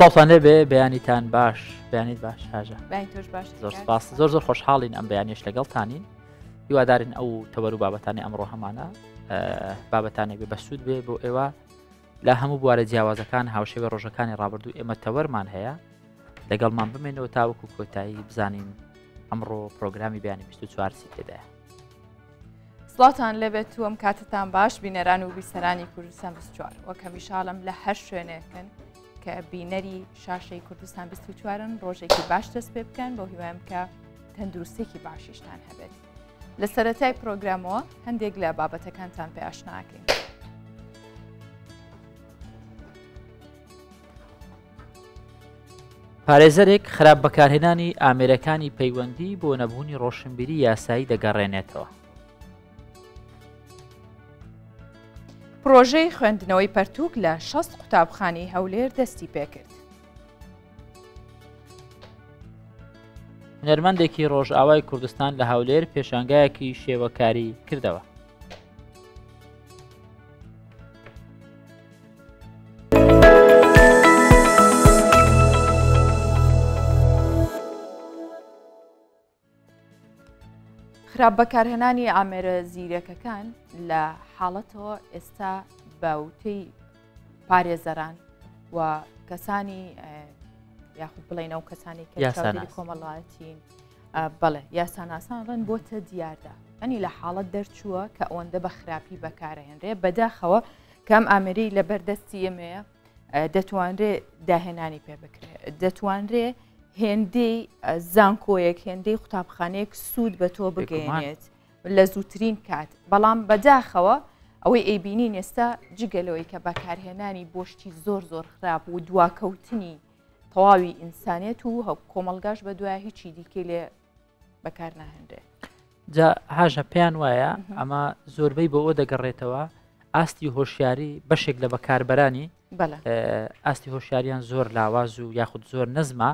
سڵاوتان لێبێ بەیانیتان باش بەیانیت باش هاژە بەیانی تۆش باش زۆر سپاس زۆر زۆر خۆشحاڵین ئەم بەیانیش لەگەڵتانین هیوادارین ئەو تەوەر و بابەتانی ئەمڕۆ هەمانە بابەتانێک بێ بەسوود بێ بۆ ئێوە لە هەموو بوارە جیاوازەکان هاوشێوە ڕۆژەکانی ڕابردوو ئێمە تەوەرمان هەیە لەگەڵمان بمێنەوە تاوەکو کۆتایی بزانین ئەمڕۆ پرۆگرامی بیانی 24 سی تێدایە. سڵاوتان لێبێت و ئەم کاتتان باش بینەران و بیسەرانی کوردستان 24 وەک هەمیشاڵم لە هەر شوێنێکن کە بینەری شاشەی کوردستان 24ن ڕۆژێکی باش دەست پێ بکەن بۆ هیوایم کە تەندروستێکی باشیشتان هەبێت لە سەرەتای پرۆگرامەوە هەندێک لە بابەتەکانتان پێ ئاشناکەین. پارێزەرێک خراپ بەکارهێنانی ئامێرەکانی پەیوەندی بۆ نەبوونی ڕۆشنبیری یاسایی دەگەڕێنێتەوە. پرۆژەی خوێندنەوەی پەرتوک لە 60 قوتابخانەی هەولێر دەستی پێکرد. هونەرمەندێکی ڕۆژئاوای کوردستان لە هەولێر پێشانگایەکی شێوەکاری کردەوە. خراپ بەکارهێنانی ئامێرە زیرەکەکان لە حاڵەتەوە ئێستا بە وتەی پارێزەران و کەسانی یاخود بڵێنەوە کەسانی کە کۆمەڵایەتین بەڵێ یاساناسان ڕەن بۆتە دیاردا ئەنی لە حاڵەت دەرچووە کە ئەوەندە بە خراپی بەکارهێنرێ بەداخەوە کام ئامێری لە بەردەستی ئێمەیە دەتوانرێ داهێنانی پێ بکرێت دەتوانرێ هێندەی زانکۆیەک هێندەی قوتابخانەیەک سوود بە تۆ بگەێنێت لە زووترین کات بەڵام بەداخەوە ئەوەی ئەیبینین ئێستا جگە لەوەی کە بەکارهێنانی بۆشتی زۆر زۆر خراپ و دواکەوتنی تەواوی ئینسانێت و کۆمەلگاش بە دوای هیچی دیکەی لێ بەکار ناهێنرێ. جا هاژە پێیان وایە ئەمە زۆربەی بۆ ئەوە دەگەڕێتەوە ئاستی هۆشیاری بەشێک لە بەکاربەرانی ئاستی هۆشیاریان زۆر لاواز و یاخود زۆر نزمە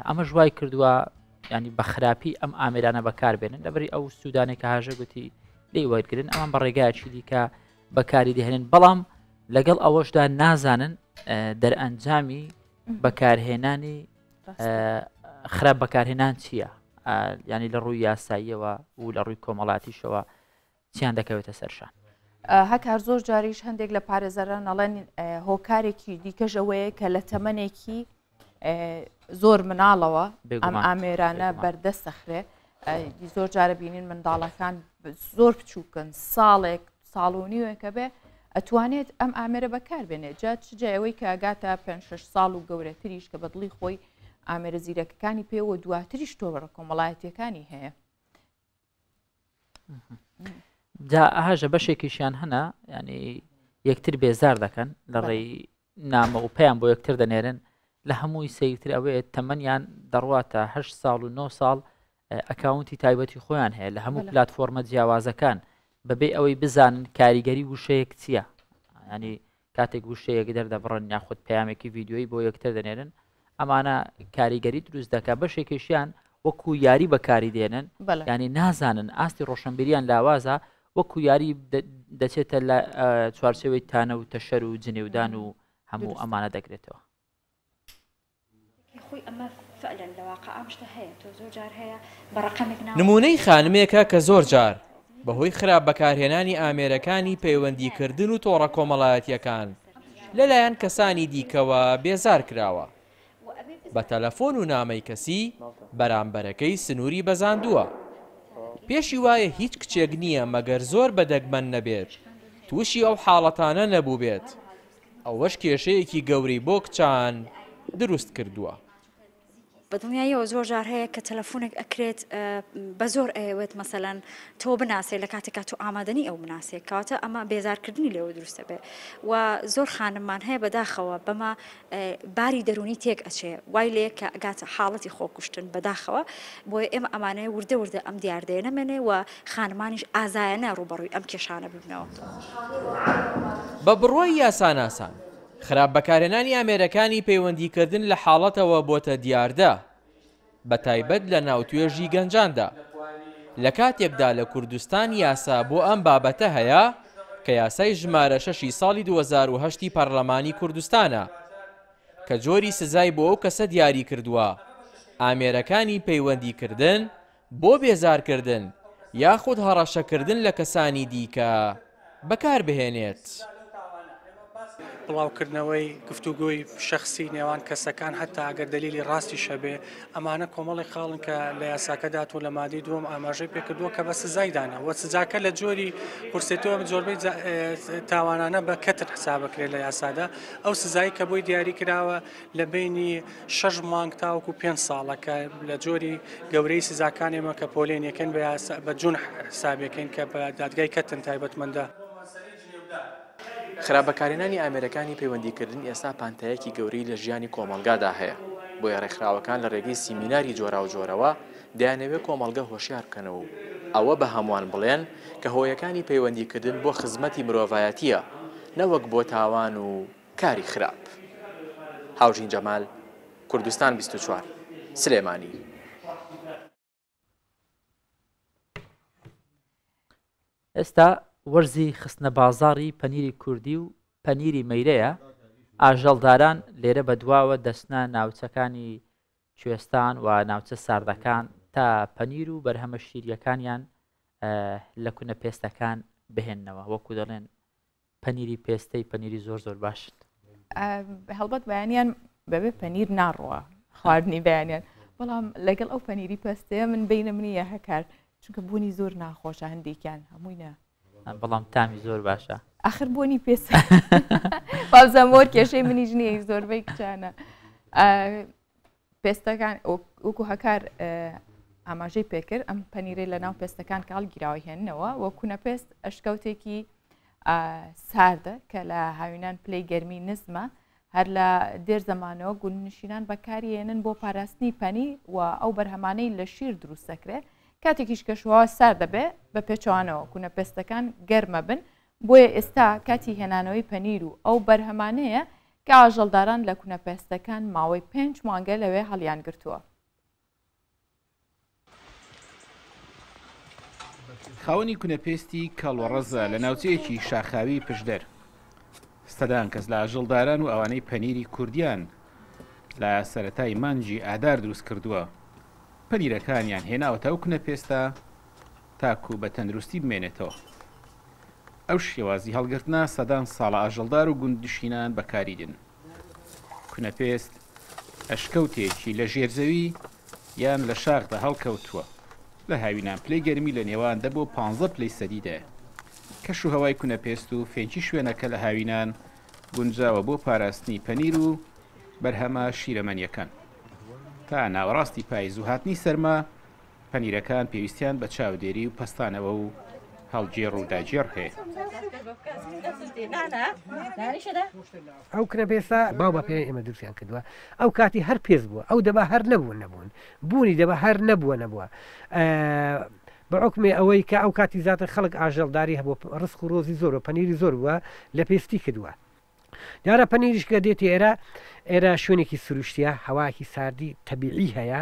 ئەمە وای کردووە ینی بە خراپی ئەم ئامرانە بەکاربێنن لەبری ئەو سوودانێک کە هاژە گوتی لی وەرگن ئەمان بە ڕێگایکی دیکە بەکاری دەهێنن بەڵام لەگەڵ ئەوەشدا نازانن دەرئەنجامی بەکارهێنانی خراپ بەکارهێنان چییە ینی لە ڕووی یاساییەوە و لە ڕووی کۆمەڵاتیشەوە چیان دەکەوێتە سەرشان. هەکار زۆر جاریش هەندێک لە پارێزەران ئەڵێن هۆکارێکی دیکەش ئەوەیە کە لە تەمەنێکی زۆر مناڵەوە ئەم ئامێرانە بەردەستەخرێ زۆر جارە بینین منداڵەکان زۆر بچووکن ساڵێک ساڵ و نیوێکە بێ ئەتوانێت ئەم ئامێرە بەکار بێنێت جا چ جای ئەوەی کە ئەگاتە پێنج شەش ساڵ و گەورەتریش کە بەدڵی خۆی ئامێرە زیرەکەکانی پێوە دواتریش تۆڕە کۆمەڵایەتیەکانی هەیە. جا ئاژە بەشێکیشیان هەنە ینی یەکتر بێزار دەکەن لە ڕێی نامە و پەیام بۆ یەکتر دەنێرن لە هەمووی سەیرتر ئەوەیە تەمەنیان دەڕواتە هه ساڵ و 9 ساڵ ئەکاونتی تایبەتی خۆیان هەیە لە هەموو پلتفۆرمە جیاوازەکان بەبێ ئەوەی بزانن کاریگەری وشەیەک چییە ینی کاتێک وشەیەک دەردەبڕن یاخود پەیامێکی ڤیددیوی بۆ یەکتر دەنێرن ئەمانە کاریگەری دروست دەکە بەشێکیشیان وەکو یاری بەکاری دێنن ینی نازانن ئاستی ڕۆشنبیریان لاوازە وەکو یاری دەچێتە لە چوارچێوەی تانە و تەشەر و جنێودان و هەموو ئەمانە دەگرێتەوە. نموونەی خانمێکە کە زۆر جار بەهۆی خراپ بەکارهێنانی ئامێرەکانی پەیوەندیکردن و تۆڕە کۆمەڵایەتییەکان لەلایەن کەسانی دیکەوە بێزار کراوە. بە تەلەفۆن و نامەی کەسی بەرامبەرەکەی سنووری بەزاندووە. پێشی وایە هیچ کچێک نییە مەگەر زۆر بە دەگمەن نەبێت تووشی ئەو حاڵەتانە نەبووبێت، ئەوەش کێشەیەکی گەورەی بۆ کچان دروست کردووە. بە دڵنیاییەوە زۆر جار هەیە کە تەلەفۆنێک ئەکرێت بە زۆر ئەیەوێت مەسەلەن تۆ بناسێ لە کاتێکا تۆ ئامادەنی ئەو بناسێ کەواتە ئەمە بێزارکردنی لێوە دروستە بێ و زۆر خانممان هەیە بەداخەوە بەمە باری دەرونی تێک ئەچێ وای لێ کە ئەگاتە حاڵەتی خۆکوشتن بەداخەوە بۆیە ئێمە ئەمانەیە وردە وردە ئەم دیاردەیە نەمێنێ و خانمانیش ئازایانە ڕووبەڕووی ئەم کێشانە ببنەوە. بە بڕوای یاساناسان، خراپ بەکارهێنانی ئامێرەکانی پەیوەندیکردن لە حاڵەتەوە بۆتە دیاردە، بەتایبەت لە ناو توێژی گەنجاندا. لە کاتێکدا لە کوردستان یاسا بۆ ئەم بابەتە هەیە کە یاسای ژمارە شەشی ساڵی 2008 ی پەرلەمانی کوردستانە. کە جۆری سزای بۆ ئەو کەسە دیاری کردووە ئامێرەکانی پەیوەندیکردن بۆ بێزارکردن یاخود هەڕەشەکردن لە کەسانی دیکە بەکاربهێنێت. بڵاوکردنەوەی گفتوگۆی شەخسی نێوان کەسەکان هەتا ئەگەر دەلیلی ڕاستیش هەبێ، ئەمانە کۆمەڵێک خاڵن کە لە یاساکەدا هاتووە لە مادەی دووەم ئاماژەی پێکردووە کە بە سزای دانا و سزاکە لە جۆری قورسێتەوە زۆربەی تاوانانە بە کەتن حساب بکرێت لە یاسادا ئەو سزایی کە بۆی دیاری کراوە لە بینی شەش مانگ تاوەکو پێنج ساڵە کە لە جۆری گەورەی سزاکان ئێمە کە پۆلێن یەکەن بە یاسا بە جون حسابەکەین کە بە دادگای کەتن تایبەتمەندە. خراپ بەکارهێنانی ئامێرەکانی پەیوەندیکردن ئێستا پانتایەکی گەورەی لە ژیانی کۆمەڵگادا هەیە، بۆیە ڕێکخراوەکان لە ڕێگەی سیمیناری جۆراوجۆرەوە دەیانەوێت کۆمەڵگە هۆشیار بکەنەوە و ئەوە بە هەمووان بڵێن کە هۆیەکانی پەیوەندیکردن بۆ خزمەتی مرۆڤایەتییە نەوەک بۆ تاوان و کاری خراپ. هاوژین جەمال، کوردستان 24، سلێمانی. ئێستا وەرزی خستنە بازاڕی پەنیری کوردی و پەنیری مەیرەیە، ئاژەڵداران لێرە بەدواوە دەچنە ناوچەکانی کوێستان و ناوچە ساردەکان تا پەنیر و بەرهەمە شیرییەکانیان لە کونە پێستەکان بهێننەوە، وەکو دەڵێن پەنیری پێستەی پەنیری زۆر زۆر باشن. هەڵبەت بەیانیان بەبێ پەنیر ناڕوە خواردنی بەیانیان بەڵام لەگەڵ ئەو پەنیری پەستەیە من بینم نییە هەکار چونکە بوونی زۆر ناخۆشە هەندێکیان هەمووی نا بەڵام تامی زۆر باشە ئاخر بۆنی پێس وابزانم وەر کێشەی منیش نییە زۆربەی کچانە پێستەکان وەکو هەکار ئاماژەی پێکرد ئەم پەنیرەی لە ناو پێستەکان کاڵ گیراوە هێننەوە وە کونە پێست ئەشکەوتێکی ساردە کە لە هاوینان پلەی گەرمی نزمە هەر لە دێر زەمانەوە گوندنشینان بەکاری هێنن بۆ پاراستنی پەنیر و ئەو بەرهەمانەی لە شیر دروست دەکرێت کاتێکیش کەشوهەوا سارد دەبێت بە پێچەوانەوە کونە پێستەکان گەرمە بن بۆیە ئێستا کاتی هێنانەوەی پەنیر و ئەو بەرهەمانەیە کە ئاژەڵداران لە کونە پێستەکان ماوەی پێنج مانگە لەوێ هەڵیانگرتووە. خاوەنی کونەپێستی کەڵوەڕەزە لە ناوچەیەکی شاخاوی پشدەر. سەدان کەس لە ئاژەڵداران و ئەوانەی پەنیری کوردیان لە سەرەتای مانگی ئادار دروست کردووە، پەنیرەکانیان هێناوەتە ئەو کونەپێستە تاکو بە تەندروستی بمێنێتەوە. ئەو شێوازی هەڵگرتنە سەدان ساڵە ئاژەڵدار و گوندنشینان بەکاری دێنن. کونەپێست ئەشکەوتێکی لە ژێرزەوی یان لە شاخدا هەڵکەوتووە. لە هاوینان پلەی گەرمی لە نێوان دە بۆ پانزە پلەی سەدیدایە. کەشوهەوای کونەپێست و فێنکی شوێنەکە لە هاوینان گونجاوە بۆ پاراستنی پەنیر و بەرهەمە شیرەمەنییەکان. تا ناوەڕاستی پایز و هاتنی سەرما پەنیرەکان پێویستیان بە چاودێری و پەستانەوە و هەڵگێڕ و داگێڕ هەیە. ئەو کنە پێستە باو باپیرانی ئێمە دروستیان کردووە ئەو کاتی هەر پێست بووە ئەو دەبا هەر نەبوون نەبوون بوونی دەبا هەر نەبووە نەبووە بە حوکمی ئەوەی کە ئەو کاتی زیاتر خەڵک ئاژەڵداری هەبوو ڕزق و ڕۆزی زۆر و پەنیری زۆر بووە لە پێستی کردووە دیارە پەنیریش کە دێتە ئێرە، ئێرە شوێنێکی سروشتیە، هەوایەکی ساردی تەبیعی هەیە،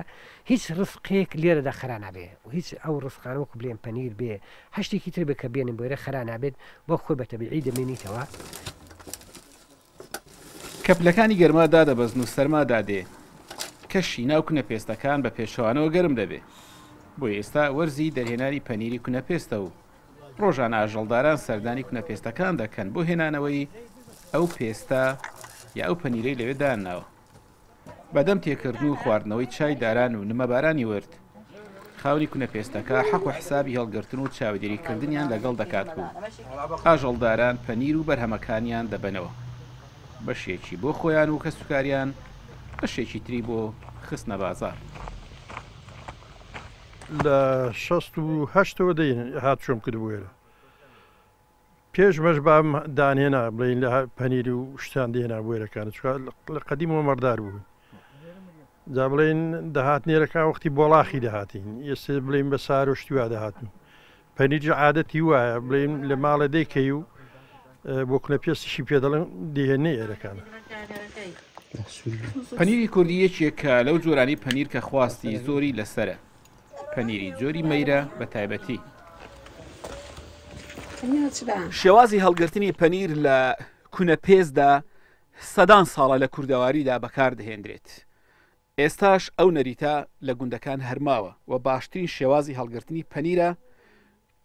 هیچ ڕزقێک لێرەدا خەرا نابێ و هیچ ئەو ڕزقانە وەکو بلێن پەنیر بێ هەر شتێکی تر بێ کە بێنن بۆ ئێرە خەرا نابێت، وەک خۆی بە تەبیعی دەمێنیتەوە. کە پلەکانی گەرما دادەبەزن و سەرما دادێ، کەشی ناو کونەپێستەکان بە پێچەوانەوە گەرم دەبێ. بۆیە ئێستا وەرزی دەرهێنانی پەنیری کونەپێستە و ڕۆژانە ئاژەڵداران سەردانی کونە پێستەکان دەکەن بۆ هێنانەوەی ئەو پێستە یا ئەو پەنیرەی لەوێ دانناوە. بەدەم تێکردن و خواردنەوەی چای داران و نمەبارانی ورد، خاوەنی کونە پێستەکە حەق و حسابی هەڵگرتن و چاودێریکردنیان لەگەڵ دەکات و ئاژەڵداران پەنیر و بەرهەمەکانیان دەبەنەوە، بەشێکی بۆ خۆیان و کەسوکاریان، بەشێکی تری بۆ خستنە بازاڕ. لە 68ەوە دەی هاتوچۆم کردبوو ئێرە پێش مەش بام دانێنا بڵین لە پەنیر و شتان دێنا بۆ ئێرەکان چکە لە قەدیمەوە مەڕدار بوون جا بڵین دەهات نێرەکان وەختی بۆڵاخی دەهاتین ئێستا بڵین بە سار و شتی وا دەهاتن پەنیری عادەتی وایە بڵین لە ماڵێ دەیکەی و بۆ کونە پێستیشی پێ دەڵێن دێنێ ئێرەکان. پەنیری کوردی یەکێکە لەو جۆرانەی پەنیر کە خواستی زۆری لەسەرە، پەنیری جۆری مەیرە بە تایبەتی. شێوازی هەڵگرتنی پەنیر لە کونە پێستدا. سەدان ساڵە لە کوردەواریدا بەکار دەهێندرێت. ئێستاش ئەو نەریتە لە گوندەکان هەر ماوە و باشترین شێوازی هەڵگرتنی پەنیرە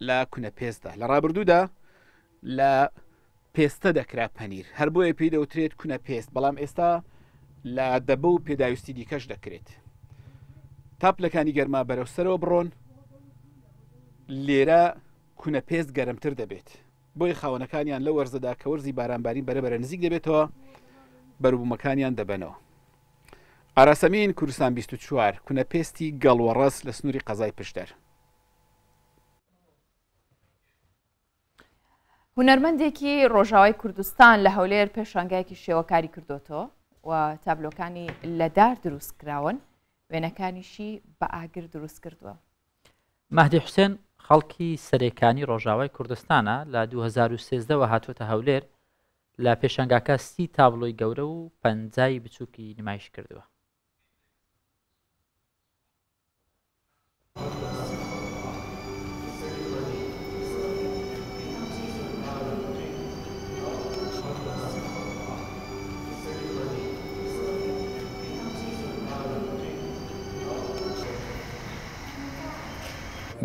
لە کونەپێستدا. لە ڕابردوودا لە پێستە دەکرا پەنیر، هەر بۆیە پێی دەوترێت کونەپێست، بەڵام ئێستا لە دەبە و پێداویستی دیکەش دەکرێت. تا پلەکانی گەرما بەرەو سەرەوە بڕۆن، لێرە کونەپێست گەرمتر دەبێت. بۆیە خاوەنەکانیان لەو وەرزەدا کە وەرزی بارانبارین بەرە بەرە نزیک دەبێتەوە، بەروبوومەکانیان دەبەنەوە. ئاراس ئەمین، کوردستان 24، کونەپێستی گەڵوەڕەس لە سنووری قەزای پشدەر. هونەرمەندێکی ڕۆژاوای کوردستان لە هەولێر پێشانگایەکی شێوەکاری کردوتەوە و تابلۆکانی لە دار دروست کراون وێنەکانیشی بە ئاگر دروست کردووە. مەهدی حوسێن خەڵکی سەرێکانی ڕۆژاوای کوردستانە، لە 2013 وە هاتووەتە هەولێر، لە پێشانگاکە 30 تابلۆی گەورە و پەنجای بچووکی نمایش کردووە.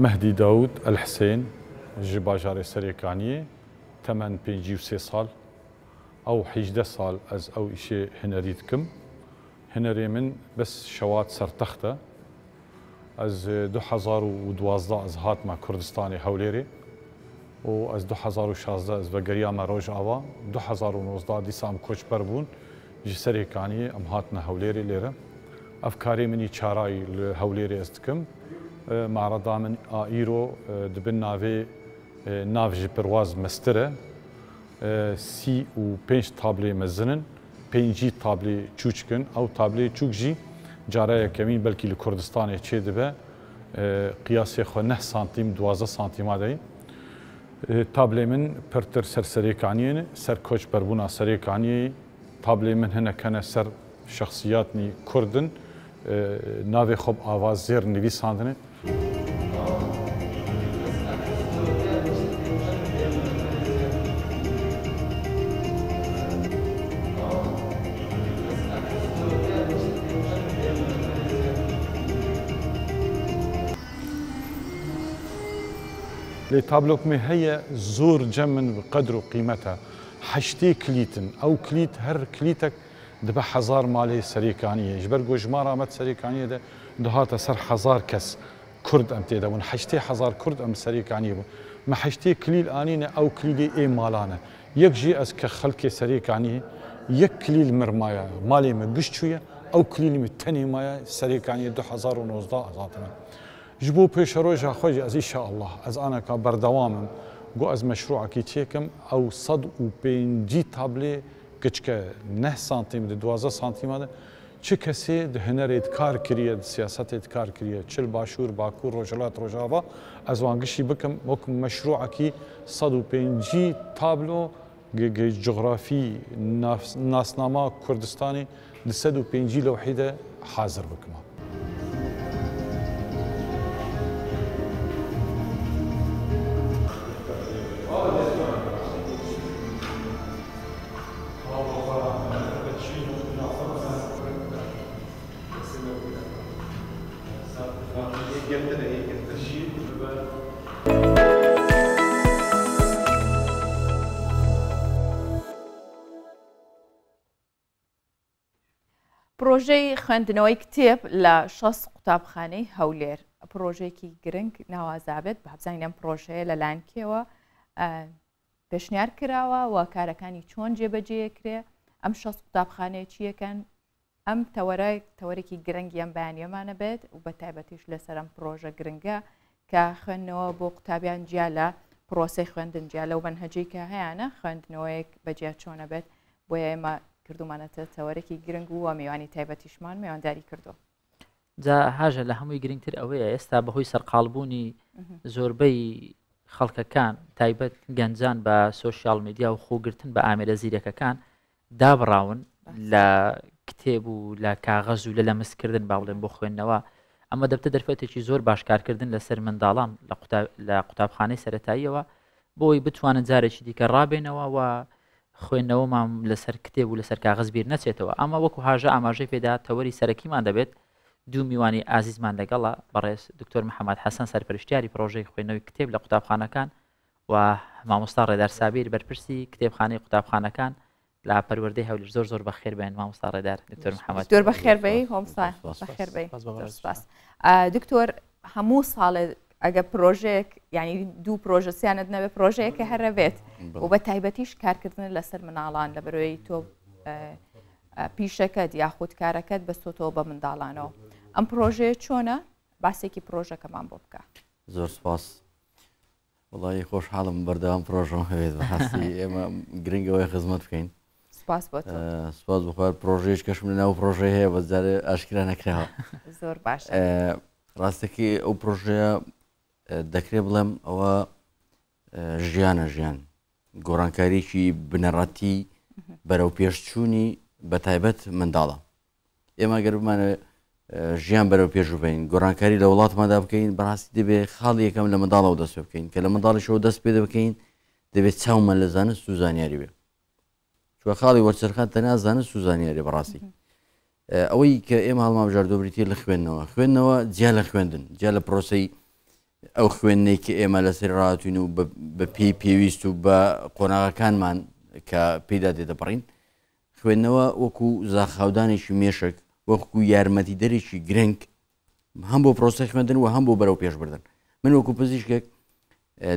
مەهدی داود ئەلحسێن ji bajarê Serêkaniyê temen 53 sal ew 18 sal ez ew îşê hunerî dikim. Hunerê min bes şewat sertext e. Ez 2012 ez hatime Kurdistanê Hewlêrê û ez 2016 ez vegeriyame Rojava. 2019 dîsa em koçber bûn ji Serêkaniyê em hatine Hewlêrê lêre. Ev karê min î çarayî li Hewlêrê ez dikim. Marada min a îro di bin navê Nav ji Pirwaz mestir e. 35 tablê mezin in, 50 tablê çûçik in. Ew tablê çûk jî cara yekemîn belkî li Kurdistanê çêdibe. Qiyasê xwe neh santîm, 12 santîma de ye. Tablê min pirtir ser Serêkaniyê ne, ser koçberbûna Serêkaniyê ye. Tablê min hinek hene ser şexsiyatnî Kurd in, navê xwe bi ava zêr nivîsandine. Lê tablok me heye zor cem min bi qedr û qîmet e. 80 kilît in. Ew kilît her kilîtek dibe hezar malê Serêkaniyê. Ji ber ku jimara me di Serêkaniyê de dihate ser hezar kes Kurd em tê de bûn. 80 hezar Kurd em li Serêkaniyê bûn. Me 80 kilîl anîne ew kilîlê ê malan e. Yek jî ez ke xelkê Serêkaniyê yek kilîl mir maye malê me giş çûye ew kilîlê min tenê maye Serêkaniyê 2019 ez hatime. Ji bo pêşeroja xwe jî ez îşeallah ez aneka berdewam im ku ez meşrûekî çêkim ew 150 tablê kiçke neh santîm di 12 santîma de çi kesê di hunerê di kar kiriye di siyasetê di kar kiriye çi li başûr bakur rojhilat rojava ez wan gişî bikim wek meşrûekî 150 tablo coğrafî nasnama Kurdistanê di 150 lewhî de hazir bikima. پڕۆژەی خوێندنەوەی کتێب لە 60 قوتابخانەی هەولێر پڕۆژەیەکی گرنگ ناوازابێت بابزانین ئەم پڕۆژەیە لەلایەن کێوە پێشنیار کراوە و کارەکانی چۆن جێبەجێکرێ ئەم 60 قوتابخانەیە چیەکەن ئەم تەوەرە تەوەرێکی گرنگی ئەم بەیانیەمانە بێت و بە تایبەتیش لەسەر ئەم پڕۆژە گرنگە کە خوێندنەوە بۆ قوتابیان جیا لە پرۆسەی خوێندن جیا لەو مەنهەجەی کە هەیانە خوێندنەوەیەک بەجیا چۆنە بێت بۆیە ئێمە کردومانەتە تەوەرێکی گرنگ و میوانی تایبەتیشمان میوانداری کردووە. جا هاژە لە هەمووی گرنگتر ئەوەیە ئێستا بەهۆی سەرقاڵبوونی زۆربەی خەڵکەکان تایبەت گەنجان بە سۆشیال میدیا و خۆگرتن بە ئامێرە زیرەکەکان دابڕاون لە کتێب و لە کاغەز و لە لەمسکردن با بڵێم بۆ خوێندنەوە ئەمە دەبتە دەرفەتێکی زۆر باشکارکردن لەسەر منداڵان لە قوتابخانەی سەتاییەوە بۆی بتوانن جارێکی دیکە ڕابێنەوە و خوێندنەوەمان لەسەر کتێب و لەسەر کاغەز بیر نەچێتەوە. ئەمە وەکو هاژە ئاماژەی پێدا تەوەری سەرەکیمان دەبێت. دوو میوانی ئازیزمان لەگەڵە، بەڕێز دکتۆر محەمەد حەسەن سەرپەرشتیاری پڕۆژەی خوێندنەوەی کتێب لە قوتابخانەکان و مامۆستا ڕێدار سابیر بەرپرسی کتێبخانەی قوتابخانەکان لە پەروەردەی هەولێر. زۆر زۆر بەخێر بێن مامۆستا ڕێدار، دکتۆر محەمەد. دکتۆر بەخێر بێی، مامۆستا بەخێر بێی. زۆر سپاس. دکتۆر هەموو ساڵێ ئەگە پرۆژەیەک یعنی دوو پرۆژە سیانت نەبێ پرۆژەیەکە هەرە بێت و بە تایبەتیش کارکردن لەسەر مناڵان لە بەرەوەی تۆ پیشەکەت یاخود کارەکەت بەستۆتەوە بە منداڵانەوە ئەم پرۆژەیە چۆنە باسێکی پرۆژەکەمان بۆ بکە. زۆر سپاس. وەڵایی خۆشحاڵم بەردەوام پرۆژەم هەبێت بەڕاستی ئێمە گرنگ ئەوەیە خزمەت بکەین. سپاس بۆ تۆ. سپاس بۆ خوا پرۆژەیەش کەشم لە ناو پرۆژەی هەیە بەس جارێ ئاشکرا نەکراوە. زۆر باشە. ڕاستەکەی ئەو پرۆژەیە دەکرێ بڵێم ئەوە ژیانە ژیان گۆڕانکاریی بنەڕەتی بەرەو پێشچوونی بە تایبەت منداڵە. ئێمە گەر بمانەوێت ژیان بەرەو پێش ببەین گۆڕانکاری لە وڵاتماندا بکەین بەڕاستی دەبێت خاڵی یەکەم لە منداڵەوە دەست پێ بکەین کە لە منداڵیشەوە دەست پێ بکەین دەبێت چاومان لە زانست و زانیاری بێ چوە خاڵی وەرچەرخان تەنیا زانست و زانیاری بەڕاستی ئەوەی کە ئێمە هەڵمابژاردۆ بریتە لە خوێندنەوە خوێندنەوە جیا لە خوێندن جیا لە پرۆسی ئەو خوێندنەی کە ئێمە لەسەر ڕاتوین و بە پێی پێویست و بە قۆناغەکانمان کە پێدا دێتەپەڕین خوێندنەوە وەکو زاخاودانێکی مێشک، وەکو یارمەتیدەرێکی گرنگ هەم بۆ پرۆسەی خوێندن و هەم بۆ بەرەو پێشبردن. من وەکو پزیشکێک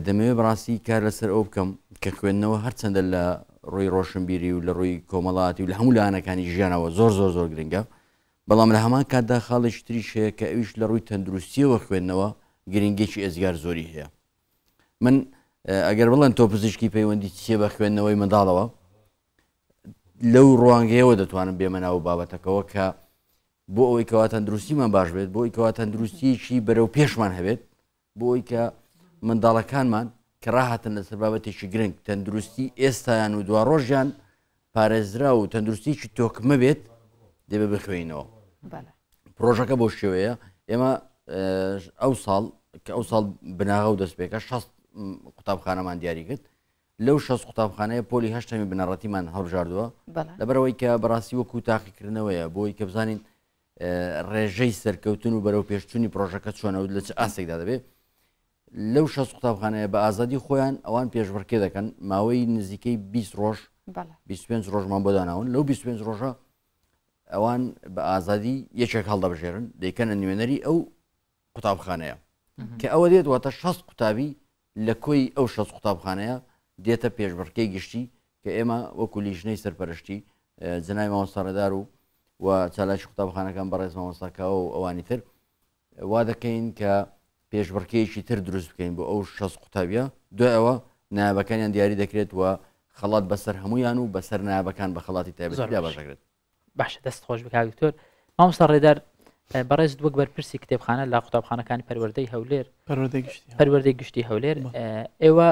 دەمەوێت بەڕاستی کار لەسەر ئەو بکەم کە خوێندنەوە هەرچەندە لە ڕووی ڕۆشنبیری و لە ڕووی کۆمەڵاتی و لە هەموو لایەنەکانی ژیانەوە زۆر زۆر زۆر گرنگە، بەڵام لە هەمان کاتدا خاڵێکی تریش هەیە کە ئەویش لە ڕووی تەندروستیەوە خوێندنەوە گرنگێکی ئێجگار زۆری هەیە. من ئەگەر بڵێن تۆ پزیشکی پەیوەندی چییە بە خوێندنەوەی منداڵەوە لەو ڕوانگەیەوە دەتوانم بێمە ناو بابەتەکەەوە کە بۆ ئەوەی کەوا تەندروستیمان باش بێت بۆ ئەوی کەوا تەندروستیەکی بەرەو پێشمان هەبێت بۆ ئەوی کە منداڵەکانمان کە ڕاهاتن لەسەر بابەتێکی گرنگ تەندروستی ئێستایان و دوا ڕۆژیان پارێزرا و تەندروستیکی تۆکمە بێت دەبێ بخوێنەوە پرۆژەکە بۆ شێوەیە ئێمە ئەو ساڵ کە ئەو ساڵ بناغە و دەستپێکە 6 قوتابخانەمان دیاری کرد لەو 6 قوتابخانەیە پۆلی هەشتەمی بنەڕەتیمان هەڵبژاردووە لەبەرەوەی کە بەڕاستی وەکو تاقیکردنەوەیە بۆی کە بزانین ڕێژەی سەرکەوتن و بەرەو پێشچوونی پرۆژەکە چۆنە و لە چ ئاستێکدا دەبێت لەو 6 قوتابخانەیە بە ئازادی خۆیان ئەوان پێشبڕکێ دەکەن ماوەی نزیکەی 20 ڕۆژ 25 ڕۆژمان بۆ داناون لەو 25 ڕۆژە ئەوان بە ئازادی یەکێک هەڵدەبژێرن دەیکەنە نوێنەری ئەو قوتابخانەیە کە ئەوە دێت واتە 6 قوتابی لە کۆی ئەو 6 قوتابخانەیە دێتە پێشبڕکێی گشتی کە ئێمە وەکو لیژنەی سەرپەرشتی جەنابی مامۆستا ڕێدار و و چالاکی قوتابخانەکان بەڕێز مامۆستا کاوە و ئەوانی تر وا دەکەین کە پێشبڕکێیەکی تر دروست بکەین بۆ ئەو 6 قوتابیە دوای ئەوە نایابەکانیان دیاری دەکرێت و خەڵات بەسەر هەمویان و بەسەر نایابەکان بە خەڵاتی تایبەتی زۆر دابەش باشە. دەکرێت. باشە دەست خۆش بکات دکتۆر مامۆستا ڕێدار بەڕێزت وەک بەرپرسی کتێبخانە لە قوتابخانەکانی پەروەردەی هەولێر پەروەردەی گشتی پەروەردەی گشتی هەولێر ئێوە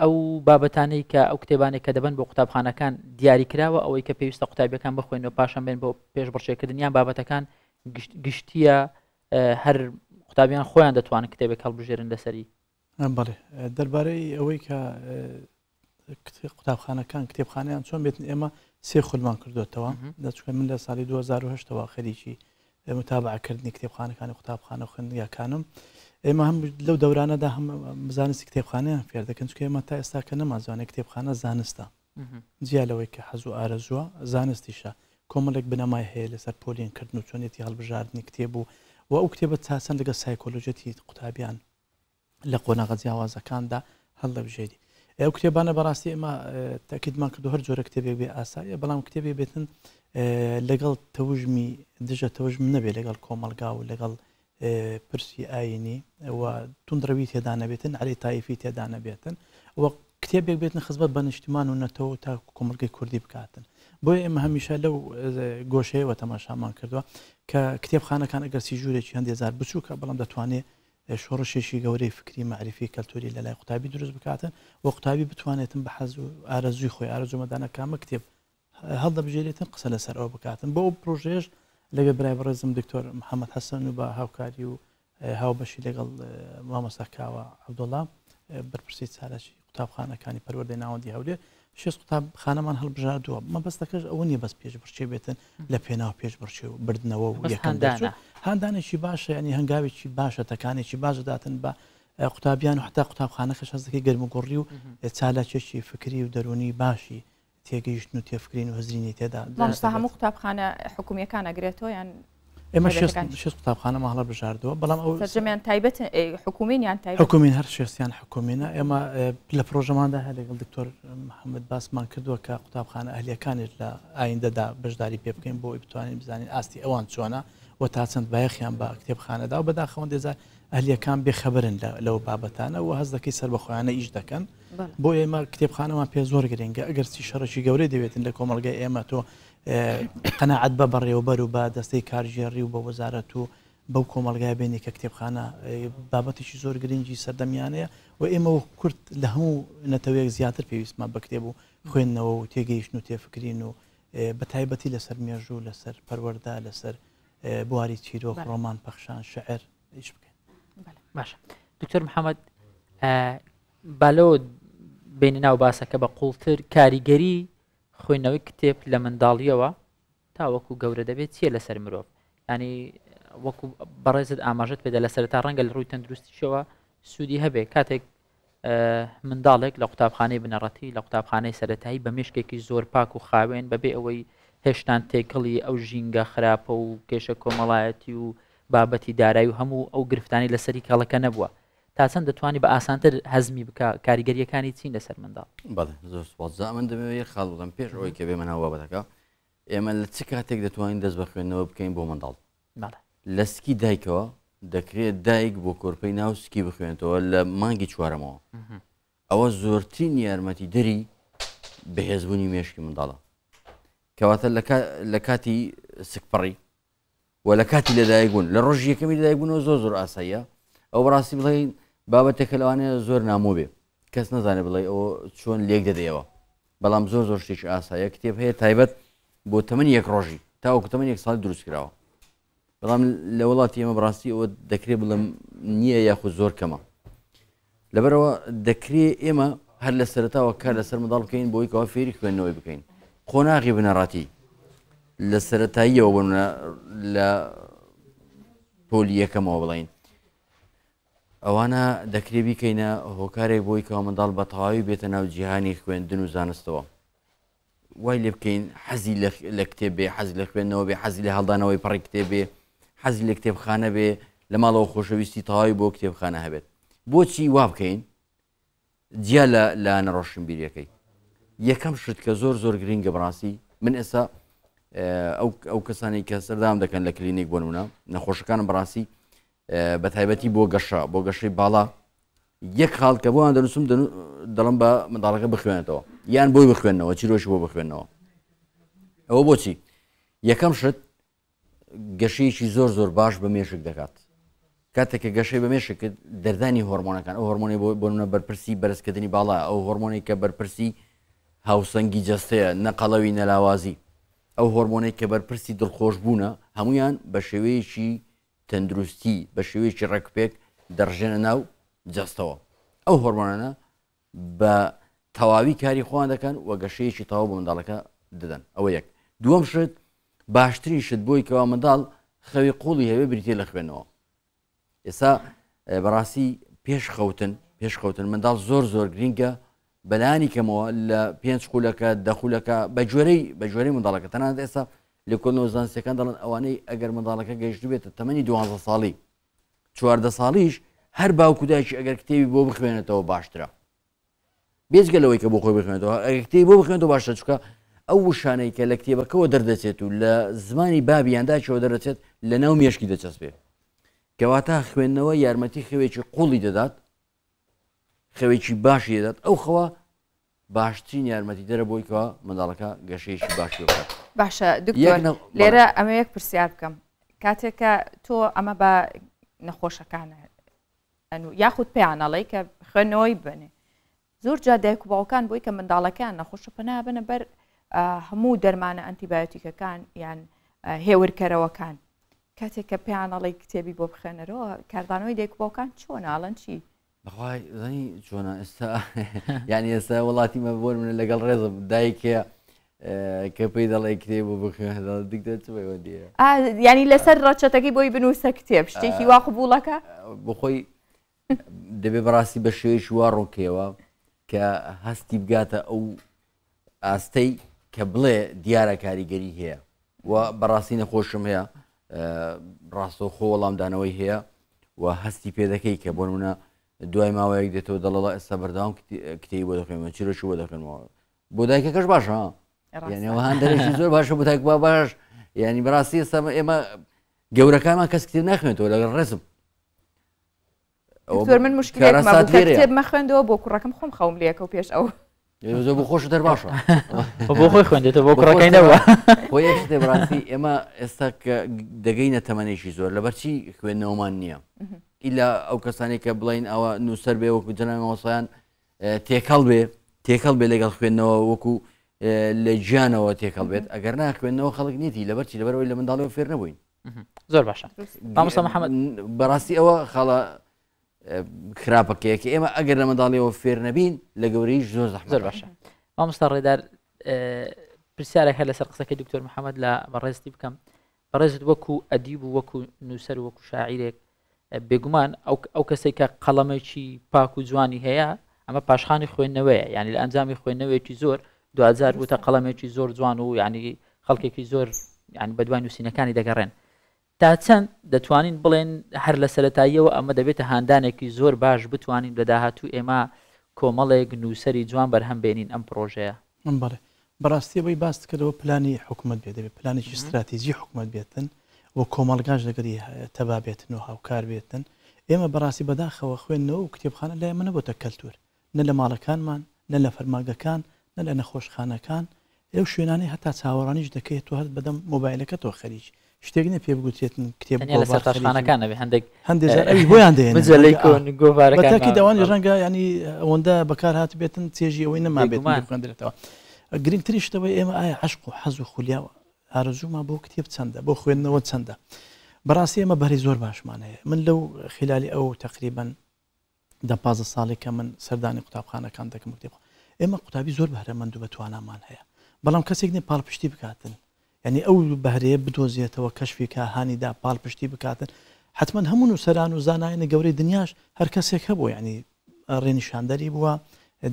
ئەو بابەتانەی کە ئەو کتێبانێک کە دەبن بۆ قوتابخانەکان دیاری کراوە ئەوەی کە پێویستە قوتابیەکان بخوێن و پاشان بێن بۆ پێشبڕکێکردن یان بابەتەکان گشتیە هەر قوتابیان خۆیان دەتوانن کتێبێک هەڵبژێرن لەسەری بەڵێ دەربارەی ئەوەی کە قوتابخانەکان کتێبخانەیان چۆن بێتن ئێمە سێ خولمان کردوێتەوە دەچکە من لە ساڵی 2010ەوە خەریکی متابعەکردنی کتێبخانەکانی قوتابخانە و خوێندنگاکانم ئێمە هەم لەو دەورانەدا هەم زانستی کتێبخانەیان فێر دەکەن چونکە ئێمە تا ئێستا کە نەمانزانێت کتێبخانە زانستە جیا لەوەی کە حەز و ئارەزووە زانستیشە کۆمەڵێک بنەمای هەیە لەسەر پۆلینکردن و چۆنیەتی هەڵبژاردنی کتێب و و ئەو کتێبە تا چەند لەگەڵ سایکۆلۆژیەتی قوتابیان لە قۆناغە جیاوازەکاندا هەڵدەبژێری. ئەو کتێبانە بەڕاستی ئێمە تاکیدمان کردو هەر جۆرە کتێبێک بێ ئاساییە بەڵام کتێبێ بێتن لەگەڵ تەوژمی دژە تەوژم نەبێ لەگەڵ کۆمەلگا و لەگەڵ پرسی ئاینی و توندڕەوی تێدا نەبێتن عەلەی تایفی تێدا نەبێتن و کتێبێک بێتن خزمەت بە نیشتمان و نەتەوە تا کۆمەڵگەی کوردی بکاتن بۆیە ئێمە هەمیشە لەو گۆشەیەوە تەماشامان کردووە کە کتێبخانەکان ئەگەر سی ژوورێکی هەندێ زار بچووکە بەڵام دەتوانێت شۆڕشێکی گەورەی فکری مەعریفی کەلتوری لە لای قوتابی دروست بکاتن و قوتابی بتوانێتن بە حەز و ئارەزووی خۆی ئارەزوومەدانە کامە کتێب هەڵدەبژێرێتن قسە لەسەر ئەوە بکاتن بۆ ئەو پرۆژەیەش لەگەڵ برای بەڕێزم دکتۆر محەممەد حەسەن و بە هاوکاری و هاوبەشی لەگەڵ مامۆستا کاوە عەبدوڵڵا بەرپرسی چالاکی قوتابخانەکانی پەروەردەی ناوەندی هەولێر شێست قوتابخانەمان هەڵبژاردووە، مەبەستەکەش ئەوە نییە بەس پێشبڕکێ بێتن لە پێناو پێشبڕکێ و بردنەوە و یەکەم دەرچوون، هاندانێکی باشە یانی هەنگاوێکی باشە تەکانێکی باش دەداتن بە قوتابیان و حتا قوتابخانەکەش هەست دەکەی گەرموگوڕی و چالاکیەکی فکری و دەروونی باشی تێگەیشتن و تێفکرین و هزرینی تێدا مامۆستا هەموو قوتابخانە حکومیەکان ئەگرێتەوە یان ئێمە شێست قوتابخانەمان هەڵبژاردووە بەڵام ئەو سەرجەمیان تایبەت حکومین یان تایبەت حکومین هەر شێستیان حکومینە ئێمە لە پرۆژەماندا هەر لەگەڵ دکتۆر محەممەد باسمان کردووە کە قوتابخانە ئەهلیەکانیش لە ئایندەدا بەشداری پێ بکەین بۆ بتوانین بزانین ئاستی ئەوان چۆنە و تا چەند بایەخیان بە کتێبخانەدا و بەداخەوە دێزار ئەهلیەکان بێخەبەرن لەو بابەتانە و هەست دەکەی سەربەخۆیانە ئیش دەکەن بۆ ئێمە کتێبخانەمان پێ زۆر گرنگە ئەگەرچی شەڕێکی گەورەی دەوێتن لە کۆمەڵگای ئێمە تۆ قەناعەت بە بەڕێوەبەر و بە دەستەی کارگێڕی و بە وەزارەت و بەو کۆمەڵگای بێنی کە کتێبخانە بابەتێکی زۆر گرنگی سەردەمیانەیە و ئێمە وەک کورد لە هەموو نەتەوەیەک زیاتر پێویستمان بە کتێب و خوێندنەوە و تێگەیشتن و تێفکرین و بە تایبەتی لەسەر مێژوو لەسەر پەروەردە لەسەر بواری چیرۆک ڕۆمان پەخشان شعر ئیش بکەین. باشە دکتۆر محەممەد بالەوە بینە ناو باسەکە بە قوڵتر کاریگەری خوێندنەوەی کتێب لە منداڵیەوە تاوەکو گەورە دەبێت چییە لەسەر مرۆڤ ینی وەکو بەڕێزت ئاماژت پێدا لە سەرتا ڕەنگە لە ڕووی تەندروستیشەوە سوودی هەبێ کاتێک منداڵێک لە قوتابخانەی بنەڕەتی لە قوتابخانەی سەتایی بە مشکێکی زۆر پاک و خاوێن بەبێ ئەوەی هێشتان تێکەڵی ئەو ژینگە خراپە و کێشە کۆمەڵایەتی و بابەتی دارایی و هەموو ئەو گرفتانی لەسەری کەڵەکە نەبووە تا چەند دەتوانی بە ئاسانتر هەزمی بکە کاریگەریەکانی چین لەسەر منداڵ؟ بەڵێ زۆر سوپاس جا من دەمەوێت یەک خاڵ بڵێم پێش ئەوەی کە بێمە ناو بابەتەکە ئێمە لە چ کاتێک دەتوانین دەست بە خوێندنەوە بکەین بۆ منداڵ بەڵێ لە سکی دایکەوە دەکرێت دایک بۆ کۆرپەی ناو سکی بخوێنێتەوە لە مانگی چوارەمەوە ئەوە زۆرترین یارمەتی دەری بەهێزبوونی مێشکی منداڵە کەواتە لە کاتی سکپڕی و لە کاتی لەدایکبوون لە ڕۆژی یەکەمی لەدایکبوونەوە زۆر زۆر ئاساییە ئەو بەڕاستی بڵێین بابەتێکە لەوانەیە زۆر نامۆ بێ کەس نەزانێت بڵێ ئەوە چۆن لێک دەدەیەوە بەڵام زۆر زۆر شتێکی ئاساییە کتێب هەیە تایبەت بۆ تەمەنی یەک ڕۆژی تاوەکو تەمەنی یەک ساڵ دروست کراوە بەڵام لە وڵاتی ئێمە بەڕاستی ئەوە دەکرێت بڵێم نییە یاخود زۆر کەمە لەبەرئەوە دەکرێ ئێمە هەر لە سەرەتاوە کار لەسەر منداڵ بکەین بۆی کەوا فێری خوێندنەوەی بکەین قۆناغی بنەڕەتی لە سەرەتاییەوە بۆ لە پۆلی یەکەمەوە بڵین ئەوانە دەکرێ بیکەینە هۆکارێک بۆی کەوا منداڵ بە تەواوی بێتە ناو جیهانی خوێندن و زانستەوە وای لێ بکەین حەزی لە کتێب بێ حەزی لە خوێندنەوە بێ حەزی لە هەڵدانەوەی پەڕی کتێب بێ حەزی لە کتێبخانە بێ لە ماڵەوە خۆشەویستی تەواوی بۆ کتێبخانە هەبێت بۆچی وا بکەین جیا لە لایەنە ڕۆشنبیریەکەی یەکەم شت کە زۆر زۆر گرنگە بەڕاستی من ئێستا ئەو ئەو کەسانی کە سەردام دەکەن لە کلینیک بۆ نمونە نەخۆشەکانم بەڕاستی بە تایبەتی بۆ گەشە بۆ گەشەی باڵا یەک خاڵ کە بۆیان دەنووسم دەڵم بە منداڵەکە بخوێنێتەوە یان بۆی بخوێنەوە چیرۆکی بۆ بخوێنەوە ئەوە بۆچی یەکەم شت گەشەیەکی زۆر زۆر باش بە مێشک دەکات کاتێک کە گەشەی بە مێشک کرد دەردانی هۆرمۆنەکان ئەو هۆرمۆنی بۆ بۆنە بەرپرسی بەرزکردنی باڵا ئەو هۆرمۆنی کە بەرپرسی هاوسەنگی جەستەیە نەقەڵەوی نەلاوازی ئەو هۆرمۆنەی کە بەرپرسی دڵخۆشبوونە هەمویان بە شێوەیەکی تەندروستی بە شێوەیەکی ڕێکوپێک دەڕژێنە ناو جەستەوە. ئەو هۆرمۆنانە بە تەواوی کاری خۆیان دەکەن و گەشەیەکی تەواو بە منداڵەکە دەدەن. ئەوە یەک. دووەم شت، باشترین شت بۆی کەوا منداڵ خەوی قوڵی هەبێ بریتیە لە خوێندنەوە. ئێستا بەڕاستی پێش خەوتن پێش خەوتن منداڵ زۆر زۆر گرینگە بەلانی کەمەوە لە پێنج خولەکە دە خولەکە بە گوێرەی بە گوێرەی منداڵەکە تەنانەت ئێستا لێکۆڵینەوە زانستیەکان دەڵێن ئەوانەی ئەگەر منداڵەکە گەیشتبێتە تەمەنی دوانزە ساڵی 14 ساڵیش هەر باوک و دایکی ئەگەر کتێبی بۆ بخوێنێتەوە باشترە بێجگە لەوەی کە بۆ خۆی بخوێنێتەوە ئەگەر کتێبی بۆ بخوێنێتەوە باشترە چونکە ئەو وشانەی کە لە کتێبەکەوە دەردەچێت و لە زمانی بابی یان دایکەوە دەردەچێت لە ناو مێشکی دەچەسپێ کەواتە خوێندنەوە یارمەتی خەوێکی قوڵی دەدات خەوێکی باشی دەدات ئەو خەوە باشترین یارمەتیدەرە بۆی کەوا منداڵەکە گەشەیەکی باشی بکات. باشە دکتۆر لێرە ئەمە یەک پرسیار بکەم کاتێک کە تۆ ئەمە بە نەخۆشەکانە یاخود پێیان ئەڵێی کە خوێندنەوەی بنێ زۆر جا دایک و باوکان بۆی کە منداڵەکەیان نەخۆشە پەنا بنە بەر هەموو دەرمانە ئەنتیبایۆتیکەکان یان هێورکەرەوەکان کاتێک کە پێیان ئەڵێی کتێبی بۆ بخوێنەرەوە کاردانەوەی دایک و باوکان چۆنە ئەڵێن چی؟ بەخوای زانی چۆنە ئێستا یعنی ئێستا وڵاتی مە بۆ منە لەگەڵ ڕێزم دایکێ کە پێی دەڵێ کتێب بۆ بخوێن دکتۆر چ پەیوەندیە ینی لەسەر ڕەچەتەکەی بۆی بنووسە کتێب شتێکی وا قبوڵەکە بۆ خۆی دەبێ بەڕاستی بە شێوەیەکی وا ڕوونکەیەوە کە هەستی بگاتە ئەو ئاستەی کە بڵێ دیارە کاریگەری هەیە و بەڕاستی نەخۆشم هەیە ڕاستەوخۆ وەڵامدانەوەی هەیە و هەستی پێ دەکەی کە بۆ نمونە دوای ماوەیەک دێتەوە دەڵڵە ئێستا بەردەوام کتێبی بۆ دەخوێنمەوە چیرۆکی بۆ دەخوێنمەوە بۆ دایکەکەش باشە یعنی ئەوە هاندەرێکی زۆر باشە بۆ دایک با باش یعنی بەڕاستی ئێستا ئێمە گەورەکانمان کەس کتێب ناخوێنێتەوە لەگەڵ ڕێزم دکتۆر من مشکلێکم هەبوو کە کتێب مەخوێندەوە بۆ کوڕەکەم خۆم خەوم لێکەوت پێش ئەو زۆر بۆ خۆش دەر باشە بۆ خۆی خوێندێتەوە بۆ کوڕەکەی نەبووە خۆ یەک شتێ بەڕاستی ئێمە ئێستا کە دەگەینە تەمەنێکی زۆر لەبەرچی خوێندنەوەمان نییە ئیلا ئەو کەسانی کە بڵین ئەوە نووسەر بێ وەکو جەنابی مامۆستایان تێکەڵ بێ تێکەڵ بێ لەگەڵ خوێندنەوە وەکو لە گیانەوە تێکەڵ بێت ئەگەر نا خوێندنەوە خەڵک نیتی لەبەرچی لەبەرەوەی لە منداڵەوە فێر نەبووین زۆر باشە مامۆستا محەممەد بەڕاستی ئەوە خاڵە خراپەکەیە کە ئێمە ئەگەر لە منداڵیەوە فێر نەبین لە گەورەیش زۆر زەحمەت زۆر باشە مامۆستا ڕێدار پرسیارێک هەر لەسەر قسەکەی دکتۆر محەممەد لە بەڕێزتی بکەم بەڕێزت وەکو ئەدیب و وەکو نووسەر وەکو شاعیرێک بێگومان ئەو کەسێک کە قەڵەمێکی پاک و جوانی هەیە ئەمە پاشخانی خوێندنەوەیە یعنی لە ئەنجامی خوێندنەوەیەکی زۆر دوجار بووتە قەڵەمێکی زۆر جوان و ینی خەڵکێکی زۆر یعنی بەدوای نووسینەکانی دەگەڕێن تا چەند دەتوانین بڵێن هەر لە سەتاییەوە ئەمە دەبێتە هاندانێکی زۆر باش بتوانین لە داهاتوو ئێمە کۆمەڵێک نووسەری جوان بەرهەم بێنین ئەم پرۆژەیە؟ بەڵێ بەڕاستی ئەوەی باست کردەوە پلانی حکومەت بێت دەبێت پلانێکی ستراتیجی حکومەت بێتن و کۆمەڵگاش لەگەڵی تەبا بێتن و هاوکار بێتن ئێمە بەڕاستی بەداخەوە خوێندنەوە و کتێبخانە لای ئێمە نەبۆتە کەلتور نە لە ماڵەکانمان نە لە فەرمانگەکان نە لە نەخۆشخانەکان لەو شوێنانەی هەتا چاوەڕانیش دەکەیت تۆ هەر بەدەم مۆبایلەکەتەوە خەریکی شتێک نیە پێ بگوترێتن کتێب تەنیا لە گۆڤار خەریکی سەرتاشخانەکان نەبێ هەندێک هەندێک جار ئەویش بۆیان دەهێنن مجەلەی ڕەنگە کۆن گۆڤارەکان بەتاکید ماون. ئەوانیش ڕەنگە یانی ئەوەندە بەکار هاتبێتن چێژی ئەوەی نەمابێتن بێگومان. بخوێندرێتەوە گرنگتری شتەوەی ئێمە ئایا عەشق و حەز و خولیا و ئارەزوومان بۆ کتێب چەندە بۆ خوێندنەوە چەندە بەڕاستی ئێمە بەهرەی زۆر باشمان هەیە من لەو خلالی ئەو تقریبا دە 15 ساڵی کە من سەردانی قوتابخانەکان دەکەم کتێب ئێمە قوتابی زۆر بەهرەمەند و بەتوانامان هەیە بەڵام کەسێک نیە پاڵپشتی بکاتن یعنی ئەو بەهرەیە بدۆزێتەوە کەشفی کا هانی دا پاڵپشتی بکاتن حتمما هەموو نووسەران و زانایانی گەورەی دنیاش هەر کەسێک هەبوو یعنی ڕێنیشاندەری بووە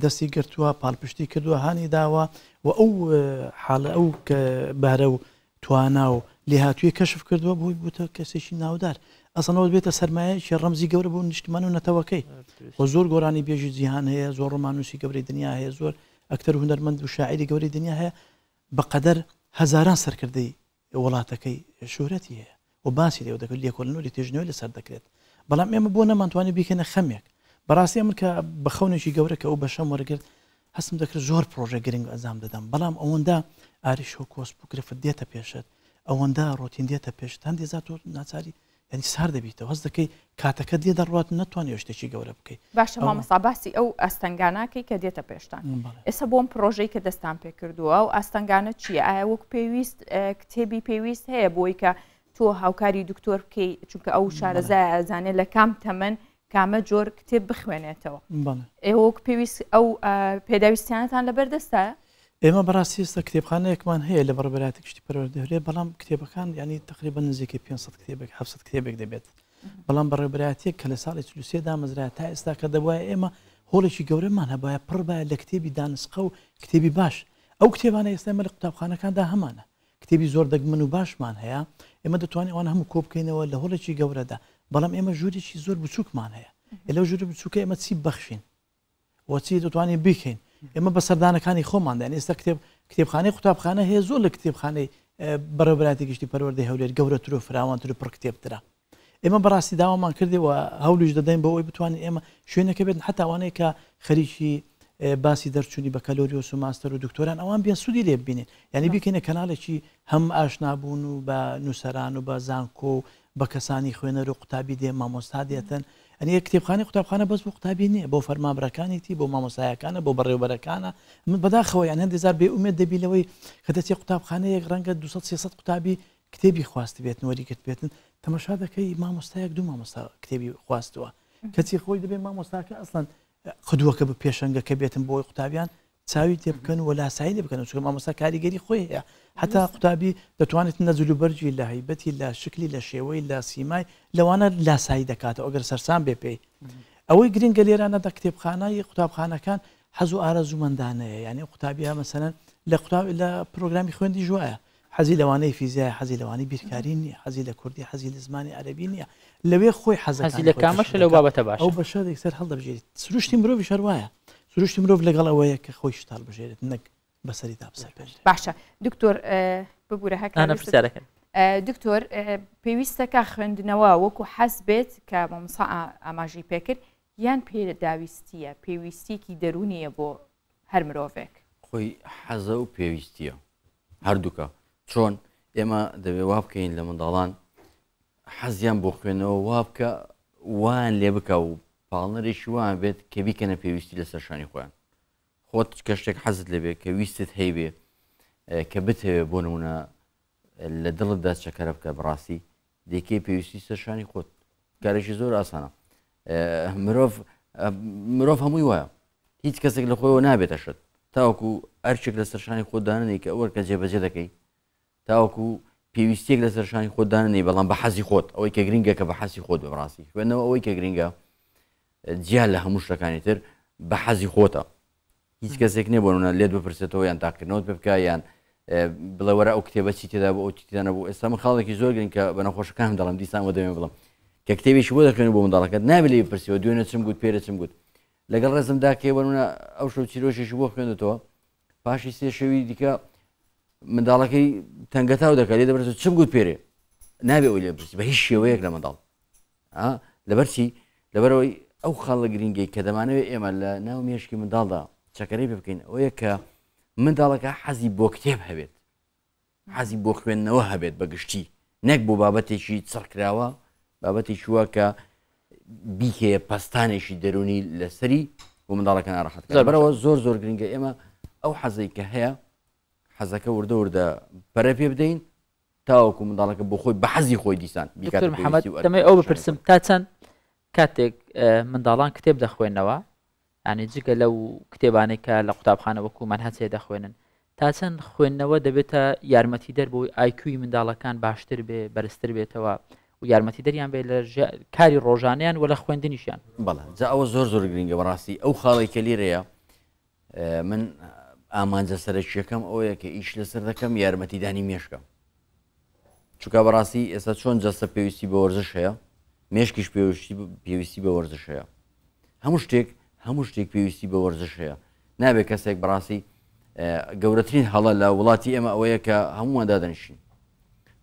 دەستی گرتووە پاڵپشتی کردووە هانی داوە و ئەو حاڵە ئەو بەهرە و توانا و لێهاتوویی کەشف کردووە بۆی بووتە کەسێکی ناودار ئەسڵەن ئەوە بێتە سەرمایەیەکی ڕەمزی گەورە بۆ نیشتمان و نەتەوەکەی و زۆر گۆرانی بێژی جیهان هەیە زۆر ڕۆماننووسی گەورەی دنیا هەیە زۆر ئەکتەر و هونەرمەند و شاعیری گەورەی دنیا هەیە بەقەدەر هەزاران سەرکردەی وڵاتەکەی شوهرەتی هەیە و باسی لێوە دەکرێت لێکۆڵینەوە لێتێژینەوەی لەسەر دەکرێت بەڵام ئێمە بۆ نەمانتوانی بیکەنە خەمێک بەڕاستی من کە بە خەونێکی گەورە کە ئەو بەشەم وەرگرت هەستم دەکرد زۆر پرۆژە گرنگ ئەنجام دەدەم بەڵام ئەوەندە ئاریشە و کۆسپ و گرفت دێتە پێشت ئەوەندە ڕۆتین دێتە پێشت هەندێک جار تۆ ناچاری یعنی سار دەبیتەوە هەست دەکەی کاتەکە دێ دەڕوات نەتوانانی شتێکی گەورە بکەیت باشە مامۆستا باسی ئەو ئاستەنگاناکەی کە دێتە پێشتان ئێستا بۆم پرۆژەی کە دەستان پێ کردووە و ئاستەنگانە چییە ئایا وەک پێویست کتێبی پێویست هەیە بۆی کە تۆ هاوکاری دکتۆر بکەی چونکە ئەو شارەزای ئازانێ لە کام تەمەن کامە جۆر کتێب بخوێنێتەوە ئێوە وەک پێویست ئەو پێداویستیانەتان لەبەردەستە؟ ئێمە بەڕاستی ئێستا کتێبخانەیەکمان هەیە لە بەڕێوەبەرایەتی گشتی پەروەردەی هەولێر بەڵام کتێبەکان یعنی تقریبا نزیکەی 500 کتێبێک 700 کتێبێک دەبێت بەڵام بەڕێوەبەرایەتیەک کە لە ساڵی 43 دامەزرا تا ئێستا کە دەبواە ئێمە هۆڵێکی گەورەمان هەبایە پڕ باە لە کتێبی دانسقە و کتێبی باش ئەو کتێبانە ئێستا ئێمە لە قوتابخانەکاندا هەمانە کتێبی زۆر دەگمەن و باشمان هەیە، ئێمە دەتوانین ئەوانە هەموو کۆبکەینەوە لە هۆڵێکی گەورەدا، بەڵام ئێمە ژوورێکی زۆر بچووکمان هەیە، ئێ لەو ژوورە بچووکە ئێمە چی ببەخشین و چی دەتوانین بیکەین؟ ئێمە بە سەردانەکانی خۆمان دەین ئێستا کتێب کتێبخانەی قوتابخانە هەیە زۆر لە کتێبخانەی بەڕێوەبەرایەتی گشتی پەروەردەی هەولێر گەورەتر و فراوانتر و پڕ کتێبترە. ئێمە بەڕاستی داوامان کردی و هەولیش دەدەین بۆ ئەوەی بتوانین ئێمە شوێنەکە بێت حتا ئەوانەی کە خەریکی باسی دەرچوونی بەکەلۆریۆس و ماستەر و دکتۆران ئەوان بێن سوودی لێ ببینن یعنی بیکەینە کەناڵێکی هەم ئاشنابوون و بە نووسەران و بە زانکۆ و بە کەسانی خوێنەر و قوتابی دێ مامۆستا دێتن ئەنی کتێبخانەی قوتابخانە بەس بۆ قوتابی نییە بۆ فەرمانبەرەکانیتی بۆ مامۆسایەکانە بۆ بەڕێوبەرەکانە من بەداخەوە یان هەندێک جار بێ ئومێد دەبی لەوەی کە دەچێ قوتابخانەیەک ڕەنگە 200 300 قوتابی کتێبی خواستبێتن وەریگرتبێتن تەمەشا دەکەی مامۆستایەک دوو مامۆستا کتێبی خواستووە. کەچی خۆی دەبێت مامۆستاکە ئەسڵەن قدوەکە بە پێشەنگەکە بێتن بۆی قوتابیان چاوی تێ بکەن و لاسایی لێ بکەن چونکە مامۆستا کاریگەری خۆی هەیە هەتا قوتابی دەتوانێت لە جلوبەرگی لە هەیبەتی لە شکلی لە شێوەی لە سیمای لەوانە لاسایی دەکاتەوە ئەگەر سەرسام بێ پێی ئەوەی گرنگە لێرانەدا کتێبخانەی قوتابخانەکان حەز و ئارەزوومەندانەیە یعنی قوتابیە مەسەلەن لە قوتاب لە پرۆگرامی خوێندی ژوایە حەزی لەوانەی فیزیایە حەزی لەوانەی بیرکاری نییە حەزی لە کوردی حەزی لە زمانی عەرەبی نییە لەوێ خۆی حەزی لە کامەشە لەو بابەتە باشە ئەو بەشە یەکسەر هەڵدەبژێریت سروشتی مرۆڤیش هەر وایە سروشتی مرۆڤ لەگەڵ ئەوەیە کە خۆی شت هەڵبژێرێت نەک بەسەریدا بسەپێنرێت. باشە دکتۆر ببورە هەر نا نا پرسیارەکە. دکتۆر پێویستە کە خوێندنەوە وەکو حەز بێت کە مامۆستا ئاماژەی پێکرد یان پێداویستییە پێویستیەکی دەروونیە بۆ هەر مرۆڤێک؟ خۆی حەزە و پێویستیە هەردووکە چۆن ئێمە دەبێ وا بکەین لە منداڵان حەزیان بۆ خوێندنەوە وا بکە وان لێ بکە و پاڵنەرێکی وان بێت کە بیکەنە پێویستی لەسەر شانی خۆیان خۆت کە شتێک حەزت لێبێ کە ویستت هەیبێ کە بتەوێ بۆ نمونە لە دڵتدا چەکەرە بکە بەڕاستی دەیکەی پێویستی سەر شانی خۆت کارێکی زۆر ئاسانە مرۆڤ مرۆڤ هەمووی وایە هیچ کەسێک لە خۆیەوە نابێتە شت تاوەکو ئەرچێک لە سەرشانی خۆت داننی کە ئەوەر کە جێبەجێ دەکەی تاوەکو پێویستیەک لە سەرشانی خۆت داننی بەڵام بە حەزی خۆت ئەوەی کە گرنگە کە بە حەزی خۆت بەڕاستی خوێندنەوە ئەوەی کە گرنگە جیا لە هەموو شتەکانی تر بە حەزی خۆتە هیچ کەسێک نیە بۆ نمونە لێت بپرسێتەوە یان تاقیکردنەوەت پێ بکا یان بڵێ وەرە ئەو کتێبە چی تێدا بوو ئەو چی تێدا نەبوو ئێستا من خاڵێکی زۆر گرنگ کە بە نەخۆشەکانم دەڵێم دیسان وە دەمێ بڵم کە کتێبێکی بۆ دەخوێنی بۆ منداڵەکەت نابێ لێی بپرسیەوە دوێنێ چم گوت پێرێ چم گوت لەگەڵ ڕێزمدا کێ بۆ نمونە ئەو شەو چیرۆکێکی بۆ خوێندێتەوە پاشی سێ شەوی دیکە منداڵەکەی تەنگەتاو دەکات لێ دەبرێت چم گوت پێرێ نابێ ئەوی لێ بپرسی بە هیچ شێوەیەک لە منداڵ لەبەر چی؟ لەبەرئەوەی ئەو خاڵە گرنگەی کە دەمانەوێت ئێمە لە ناو مێشکی منداڵدا چەکەرەی پێ بکەین ئەوەیە کە منداڵەکە حەزی بۆ کتێب هەبێت حەزی بۆ خوێندنەوە هەبێت بە گشتی نەک بۆ بابەتێکی چڕکراوە بابەتێکی وە کە بیکەیە پەستانێکی دەرونی لەسەری و منداڵەکە ناڕەحەت بەرەوە زۆر زۆر گرنگە ئێمە ئەو حەزەی کە هەیە حەزەکە وردە وردە پەرە پێ بدەین تاوەکو منداڵەکە بۆ خۆی بە حەزی خۆی دیسان بیکاتە دکتۆر محەممەد پێویستی و ئەرکی دەمەوێت ئەو بپرسم تا چەند کاتێک منداڵان کتێب دەخوێنەوە یعنی جگە لەو کتێبانەی کە لە قوتابخانە وەکو مەنهەجێ دەخوێنن تا چەند خوێندنەوە دەبێتە یارمەتیدەر بۆی ئایکوی منداڵەکان باشتر بێ بەرزتر بێتەوە و یارمەتیدەریان بێ لە کاری ڕۆژانەیان و لە خوێندنیشیان. بەڵێ جا ئەوە زۆر زۆر گرنگە بەڕاستی ئەو خاڵێک کە لیرەیە من ئامانجە سەرەکیەکەم ئەوەیە کە ئیش لەسەر دەکەم یارمەتیدانی مێشکە چونکە بەڕاستی ئێستا چۆن جەستە پێویستی بە وەرزش هەیە مێشکیش پێویستی بە وەرزش هەیە هەموو شتێک هەموو شتێک پێویستی بە وەرزش هەیە نابێت کەسێک بەڕاستی گەورەترین هەڵە لە وڵاتی ئێمە ئەوەیە کە هەمووان دادەنیشین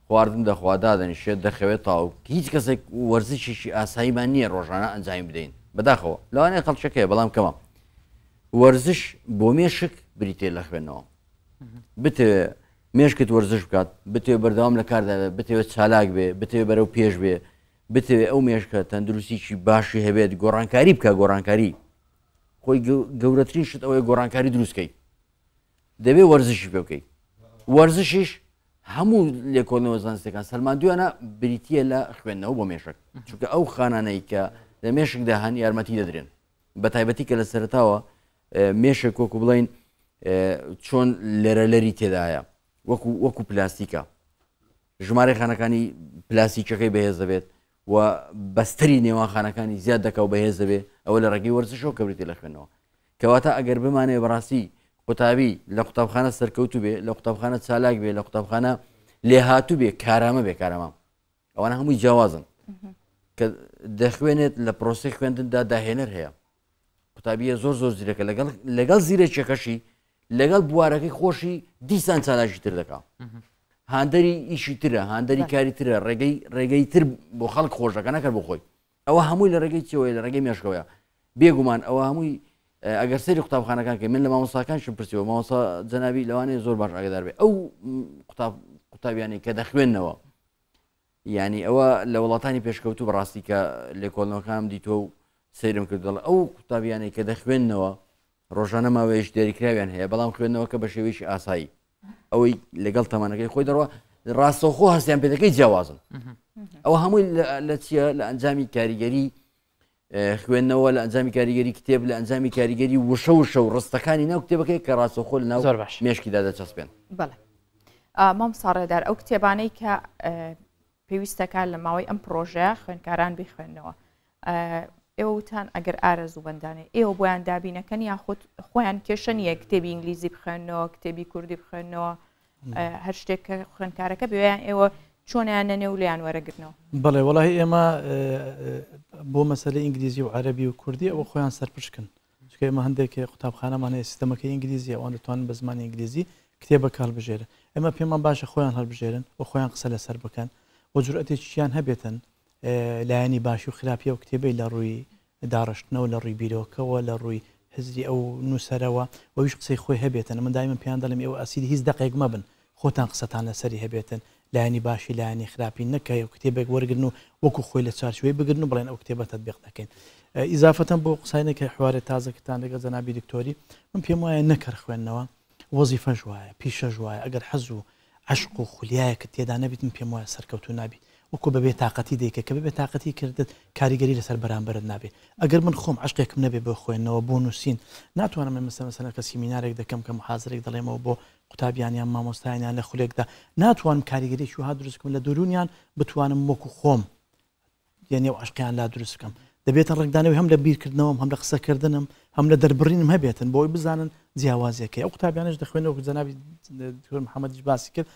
خواردن دەخوا دادەنیشێت دەخەوێت تاو هیچ کەسێک وەرزشێکی ئاساییمان نییە ڕۆژانە ئەنجامی بدەین بەداخەوە لەوانەیە خەڵکەکەیە بەڵام کەمە وەرزش بۆ مێشک بریتێ لە خوێندنەوە بتەوێ مێشکت وەرزش بکات بتەوێ بەردەوام لە کاردا بێت بتەوێت چالاک بێ بتەوێ بەرەو پێش بێ بتەوێ ئەو مێشکە تەندروستیی باشی هەبێت گۆڕانکاری بکە گۆڕانکاری خۆی گەورەترین شت ئەوەیە گۆڕانکاری دروستکەی دەبێ وەرزشی پێ بکەیت وەرزشیش هەموو لێکۆڵینەوە زانستەکان سەلماندویانە بریتە لە خوێندنەوە بۆ مێشک چونکە ئەو خانانەی کە لە مێشکدا هەن یارمەتی دەدرێن بە تایبەتی کە لە سەرتاوە مێشک وەکو بڵین چۆن لەرە لەری تێدایە وەکو وەکو پلاستیکە ژمارە خانەکانی پلاستیکەکەی بەهێز دەبێت و بەستەری نێوان خانەکانی زیاد دەکا و بەهێز دەبێ ئەوە لە ڕێگەی وەرزشەوە کە بریتیە لە خوێندنەوە کەواتە ئەگەر بمانەوێ بەڕاستی قوتابی لە قوتابخانە سەرکەوتوو بێ لە قوتابخانە چالاک بێ لە قوتابخانە لێهاتوو بێ کارامە بێ کارامە ئەوانە هەمووی جیاوازن کە دەخوێنێت لە پرۆسی خوێندندا داهێنەر هەیە قوتابیە زۆر زۆر زیرەکە لەگەڵ لەگەڵ زیرەکیەکەشی لەگەڵ بوارەکەی خۆشی دیسان چالاکی تر دەکا هاندەری ئیشی ترە هاندەری کاری ترە ڕێگەی ڕێگەی تر بۆ خەڵک خۆش دەکە نەکەر بۆ خۆی ئەوە هەمووی لە ڕێگەی چیەوەی لە ڕێگەی مێشکەوەیە بێگومان ئەوە هەمووی ئەگەر سەری قوتابخانەکان کە من لە مامۆستاکانشم پرسیەوە مامۆستا جەنابی لەوانەیە زۆر باش ئاگدار بێ ئەو قوتاب قوتابیانەی کە دەخوێنەوە یانی ئەوە لە وڵاتانی پێشکەوتوو بەڕاستی کە لێکۆڵنەوەکانم دیتوە و سەیرم کرد دەڵێ ئەو قوتابیانەی کە دەخوێننەوە ڕۆژانە ماوەیەکی دیاریکراویان هەیە بەڵام خوێندنەوەکە بە شێوەیەکی ئاسایی ئەوەی لەگەڵ تەمانەکەی خۆی دەڕوە ڕاستەوخۆ هەستیان پێدەکەی جیاوازن ئەوە هەمووی لە چییە لە ئەنجامی کاریگەری خوێندنەوە لە ئەنجامی کاریگەری کتێب لە ئەنجامی کاریگەری وشە وشە و ڕستەکانی ناو کتێبەکەی کە ڕاستەوخۆ لە ناو زۆر باش. مێشکیدا دەچەسپێن. بەڵێ مامۆستا ڕێدار ئەو کتێبانەی کە پێویستەکە لە ماوەی ئەم پرۆژەیە خوێندکاران بیخوێندنەوە ئێوە وتان ئەگەر ئارەزووبەندانێ ئێوە بۆیان دابینەکەن یاخود خۆیان کێشە نییە کتێبی ئینگلیزی بخوێنەوە کتێبی کوردی بخوێنەوە هەر شتێک کە خوێندکارەکە بێیان ئێوە چۆنیان نەنێ و لیان وەرەگرنەوە؟ بەڵێ وەڵی ئێمە بۆ مەسەلەی ئینگلیزی و عەربی و کوردی ئەوە خۆیان سەرپشکن چونکە ئێمە هەندێک قوتابخانەمان هەیە سیستەمەکەی ئینگلیزی ئەوان دەتوانن بە زمانی ئینگلیزی کتێبەکە هەڵبژێرن ئێمە پێمان باشە خۆیان هەڵبژێرن و خۆیان قسە لەسەر بکەن و جورئەتێکیان هەبێتن لایەنی باشی و خراپی ئەو کتێبەی لە ڕووی داڕشتنەوە لە ڕووی بیرۆکەوە لە ڕووی هزری ئەو نووسەرەوە وەویش قسەی خۆی هەبێتن من دایمە پێیان دەڵێم ئێوە ئەسیری هیچ دەقێک مەبن خۆتان قسەتان لەسەری هەبێتن لایەنی باشی لایەنی خراپی نەک کە کتێبێک وەرگرن و وەکو خۆی لە چارچوەی بگرن و بڵێن ئەو کتێبە تەتبیق دەکەین ئیزافەتەن بۆ قسانێک کە حوارێ تازەکەتان لەگەڵ جەنابی دکتۆری من پێم وایە نەکەر خوێندنەوە وەزیفەش وایە پیشەش وایە ئەگەر حەز و عەشق و خولیایەکت تێدا نەبیت من پێم وایە سەرکەوتوو نابیت وەکو بە بێتاقەتی دەیکەی کە بە بێتاقەتی کردت کاریگەری لەسەر بەرامبەرت نابێت ئەگەر من خۆم عەشقێکم نەبێت بۆ خوێندنەوە بۆ نووسین ناتوانم من مەسەلەن مەسەلەن کە سیمینارێک دەکەم کە محازرێک دەڵێمەوە بۆ قوتابیان یان مامۆستایان یان لە خولێکدا ناتوانم کاریگەریی وەها دروست بکەم لە دەروونیان بتوانم وەکو خۆم یە نێو عەشقیان لا دروست بکەم دەبێتە ڕەنگدانەوەی هەم لە بیرکردنەوەم هەم لە قسەکردنم هەم لە دەربڕینم هەبێتن بۆی بزانن جیاوازیەکەی ئەو قوتابیانش دەخوێنەوە جەنابی دکتۆر محەممەدیش باسی کرد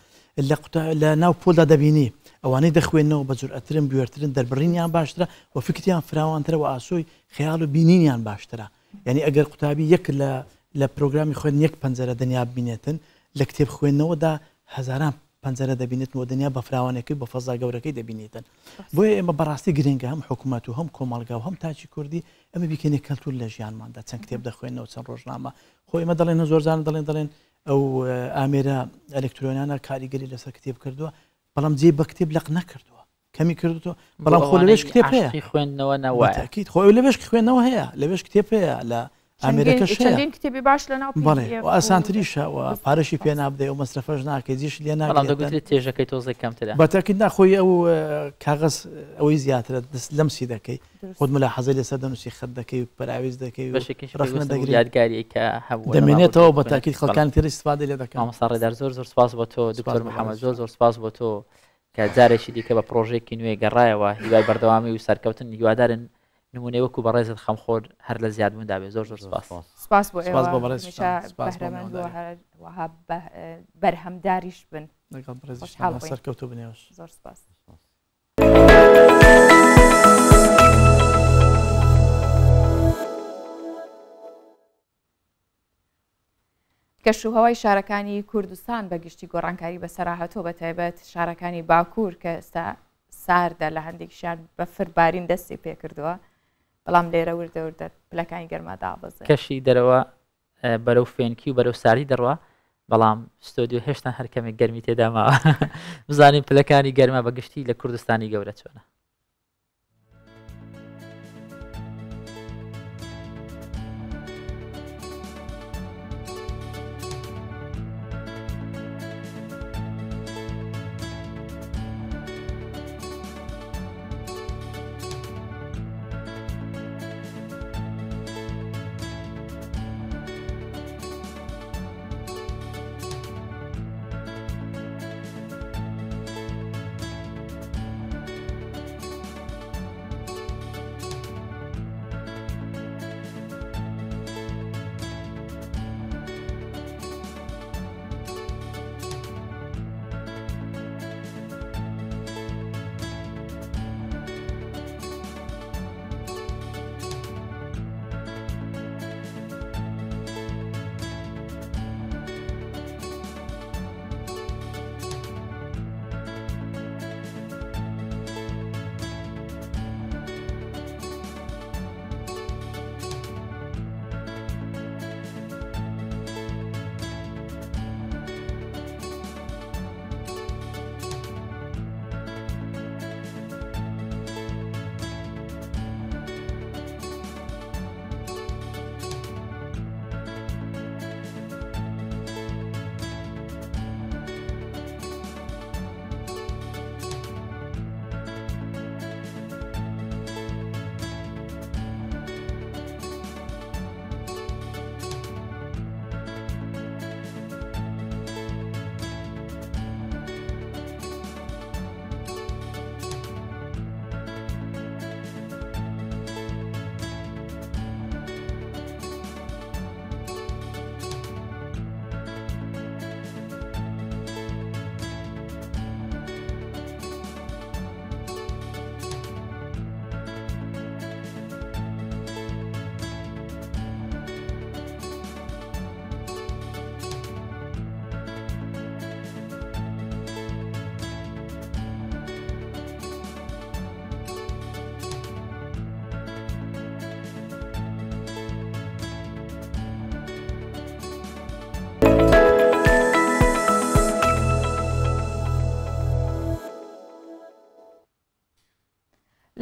لە لە ناو پۆلدا دەبینی ئەوانەی دەخوێنەوە بە جورئەترن بوێرترن دەربڕینیان باشترە و فکریان فراوانترە و ئاسۆی خەیاڵ و بینینیان باشترە یعنی ئەگەر قوتابی یەک لە لە پرۆگرامی خوێندن یەک پەنجەرە دنیا ببینێتن لە کتێب خوێندنەوەدا هەزاران پەنجەرە دەبینێتن و دنیا بە فراوانەکەی بە فەزا گەورەکەی دەبینێتن بۆیە ئێمە بەڕاستی گرنگە هەم حکوومەت و هەم کۆمەڵگا و هەم تاکی کوردی ئەمە بیکەینە کەلتور لە ژیانماندا چەند کتێب دەخوێنەوە چەند ڕۆژنامە خۆ ئێمە دەڵێن زۆرجار دەڵێن دەڵێن ئەو ئامێرە ئەلکترۆنیانە کاریگەری لەسەر کتێب کردووە بەڵام جێ بە کتێب لەق نەکردووە کەمی کردووە بەڵام خۆ لەوێش کتێب هەیە خوێندنەوە نەوە تاکیید خۆ لەوێش خوێندنەوە هەیە لەوێش کتێب هەیە لە ئامێرەکەش هەیە چەندین کتێبی باش لە ناو بەڵێ و ئاسانتریشە و پارەشی پێ نابدەی و مەسرەفەش ناکەی جیش لێ ناکەی بەڵام دەگوترێت تێژەکەی تۆزێک کەمترە بە تاکید ناخۆی ئەو کاغەز ئەوەی زیاترە دەست لەمسی دەکەی خۆت ملاحەزەی لەسەر دەنووسی خەت دەکەی و پەراوێز دەکەی و بەشێکیش ڕەخنە پەیوەستە بۆ دەگری یادگاریی کە هەبووە لە دەمێنێتەوە ڕابردووی بە خوێندن. تاکید بەڵێ. خەڵکانی تر ئیستفادەی لێ دەکەن. مامۆستا ڕێدار زۆر زۆر سپاس بۆ تۆ سپاس دکتۆر بۆ محەممەد زۆر بەڕێزیشتان. زۆر سپاس بۆ تۆ کە جارێکی دیکە بە پڕۆژەیەکی نوێ گەڕایەوە هیوای بەردەوامی و سەرکەوتن هیوادارن نمونەی وەکو بەڕێزت خەمخۆر هەر لە زیادبووندا بێ زۆر زۆر سپاس. سپاس بۆ سپاس ئێوە بۆ بەڕێزیشتان هەمیشە سپاس بۆ بەهرەمەند و میوانداری. هەروەها بەرهەمداریش بن. لەگەڵ بەڕێزیشتان خۆشحاڵ بووین. سەرکەوتوو بن ئێوەش. زۆر سپاس. کەشوهەوای شارەکانی کوردستان بە گشتی گۆڕانکاری بەسەرا هاتووە بە تایبەت شارەکانی باکوور کە ئێستا ساردە لە هەندێکیشیان بەفر بارین دەستی پێکردووە بەڵام لێرە وردە وردە پلەکانی گەرما دابەزێ. کەشی دەرەوە بەرەو فێنکی و بەرەو ساردی دەڕوا بەڵام ستۆدیۆ هێشتا هەر کەمێک گەرمی تێدا ماوە بزانین پلەکانی گەرما بە گشتی لە کوردستانی گەورە چۆنە.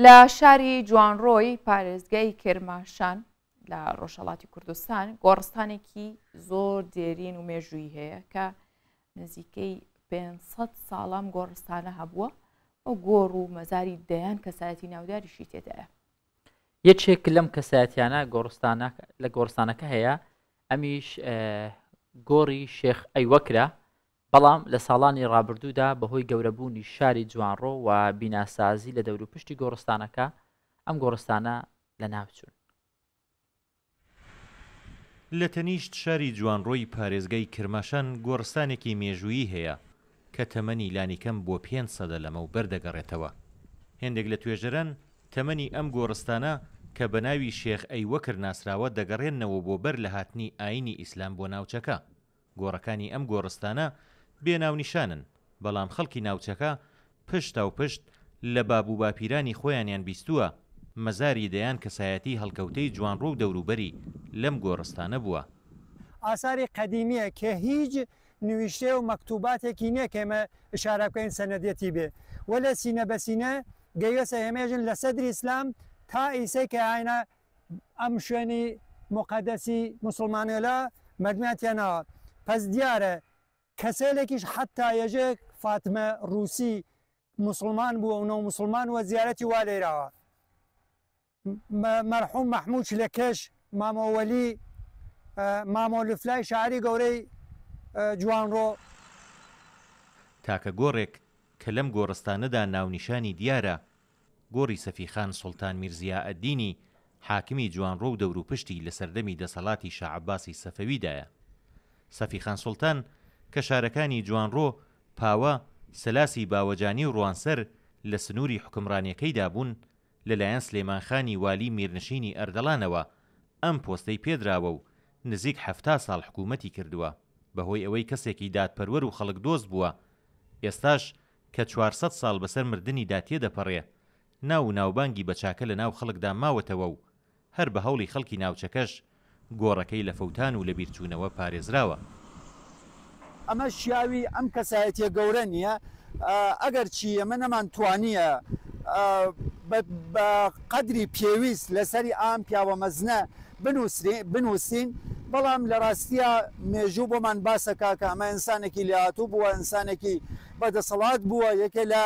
لە شاری جوانڕۆی پارێزگای کرماشان لە ڕۆژهەڵاتی کوردستان گۆڕستانێکی زۆر دێرین و مێژووی هەیە کە نزیکەی 500 ساڵام گۆڕستانە هەبووە و گۆڕ و مەزاری دەیان کەسایەتی ناوداریشی تێدایە. یەکێک لەم کەسایەتیانە گۆڕستانە لە گۆڕستانەکە هەیە ئەمیش گۆڕی شێخ ئەیوەکرە بەڵام لە ساڵانی ڕابردوودا بەهۆی گەورەبوونی شاری جوانڕۆ و بیناسازی لە دەوروپشتی گۆڕستانەکە ئەم گۆڕستانە لەناوچوون. لە تەنیشت شاری جوانڕۆی پارێزگای کرماشان گۆڕستانێکی مێژوویی هەیە کە تەمەنی لانیکەم بۆ پێنج سەدە لەمەوبەر دەگەڕێتەوە. هێندێک لە توێژەران تەمەنی ئەم گۆڕستانە کە بە ناوی شێخ ئەیوەکر ناسراوە دەگەڕێننەوە بۆ بەر لە هاتنی ئایینی ئیسلام بۆ ناوچەکە. گۆڕەکانی ئەم گۆڕستانە بێ ناونیشانن، بەڵام خەڵکی ناوچەکە پشتاوپشت لە باب و باپیرانی خۆیانیان بیستووە مەزاری دەیان کەسایەتیی هەڵکەوتەی جوانڕۆ و دەوروبەری لەم گۆڕستانە بووە. ئاساری قەدیمیە کە هیچ نویشتە و مەکتوباتێکی نیە کە ئێمە ئشارە بکەین سەنەدیەتی بێ وەلێ سینە بە سینە گەیوەسە ئێمەیەژن لە سەدری ئیسلام تا ئیسەی کە هاینە ئەم شوێنی موقەدەسی موسڵمانێلە مەردمیان تیا ناوە پەس دیارە کەسێلێکیش حەتا یەژێ فاتمە ڕوسی موسڵمان بووە و نەوموسڵمان وە زیارەتی وا لێراوە مەرحوم مەحموو چلەکەش مامۆ وەلی مامۆ لفلای شاعری گەورەی جوانڕۆ. تاکە گۆڕێک کە لەم گۆڕستانەدا ناونیشانی دیارە گۆڕی سەفی خان سوڵتان میر زیائەدینی حاکمی جوانڕۆ و دەوروپشتی لە سەردەمی دەسەڵاتی شا عەباسی سەفەویدایە. سەفی خان سوڵتان کە شارەکانی جوانڕۆ، پاوە، سەلاسی باوەجانی و ڕوانسەر لە سنووری حوکمڕانیەکەیدا بوون، لە لایەن سلێمان خانی والی میرنشینی ئەردەڵانەوە ئەم پۆستەی پێدراوە و نزیک 70 ساڵ حکوومەتی کردووە. بە هۆی ئەوەی کەسێکی دادپەروەر و خەڵکدۆست بووە، ئێستاش کە 400 ساڵ بەسەر مردنیدا تێدەپەڕێ، ناو و ناوبانگی بە چاکە لە ناو خەڵکدا ماوەتەوە و هەر بە هەوڵی خەڵکی ناوچەکەش گۆڕەکەی لە فەوتان و لەبیرچوونەوە پارێزراوە. ئەمە شیاوی ئەم کەسایەتیە گەورە نیە، ئەگەر چی ئێمە نەمان توانیە بە قەدری پێویست لەسەری ئام پیاوە مەزنە بنووسین، بەڵام لە ڕاستیا مێژوو بۆمان باسەکا کە ئەمە ئینسانێکی لێهاتوو بووە، ئینسانێکی بە دەسەڵات بووە، یەکێ لە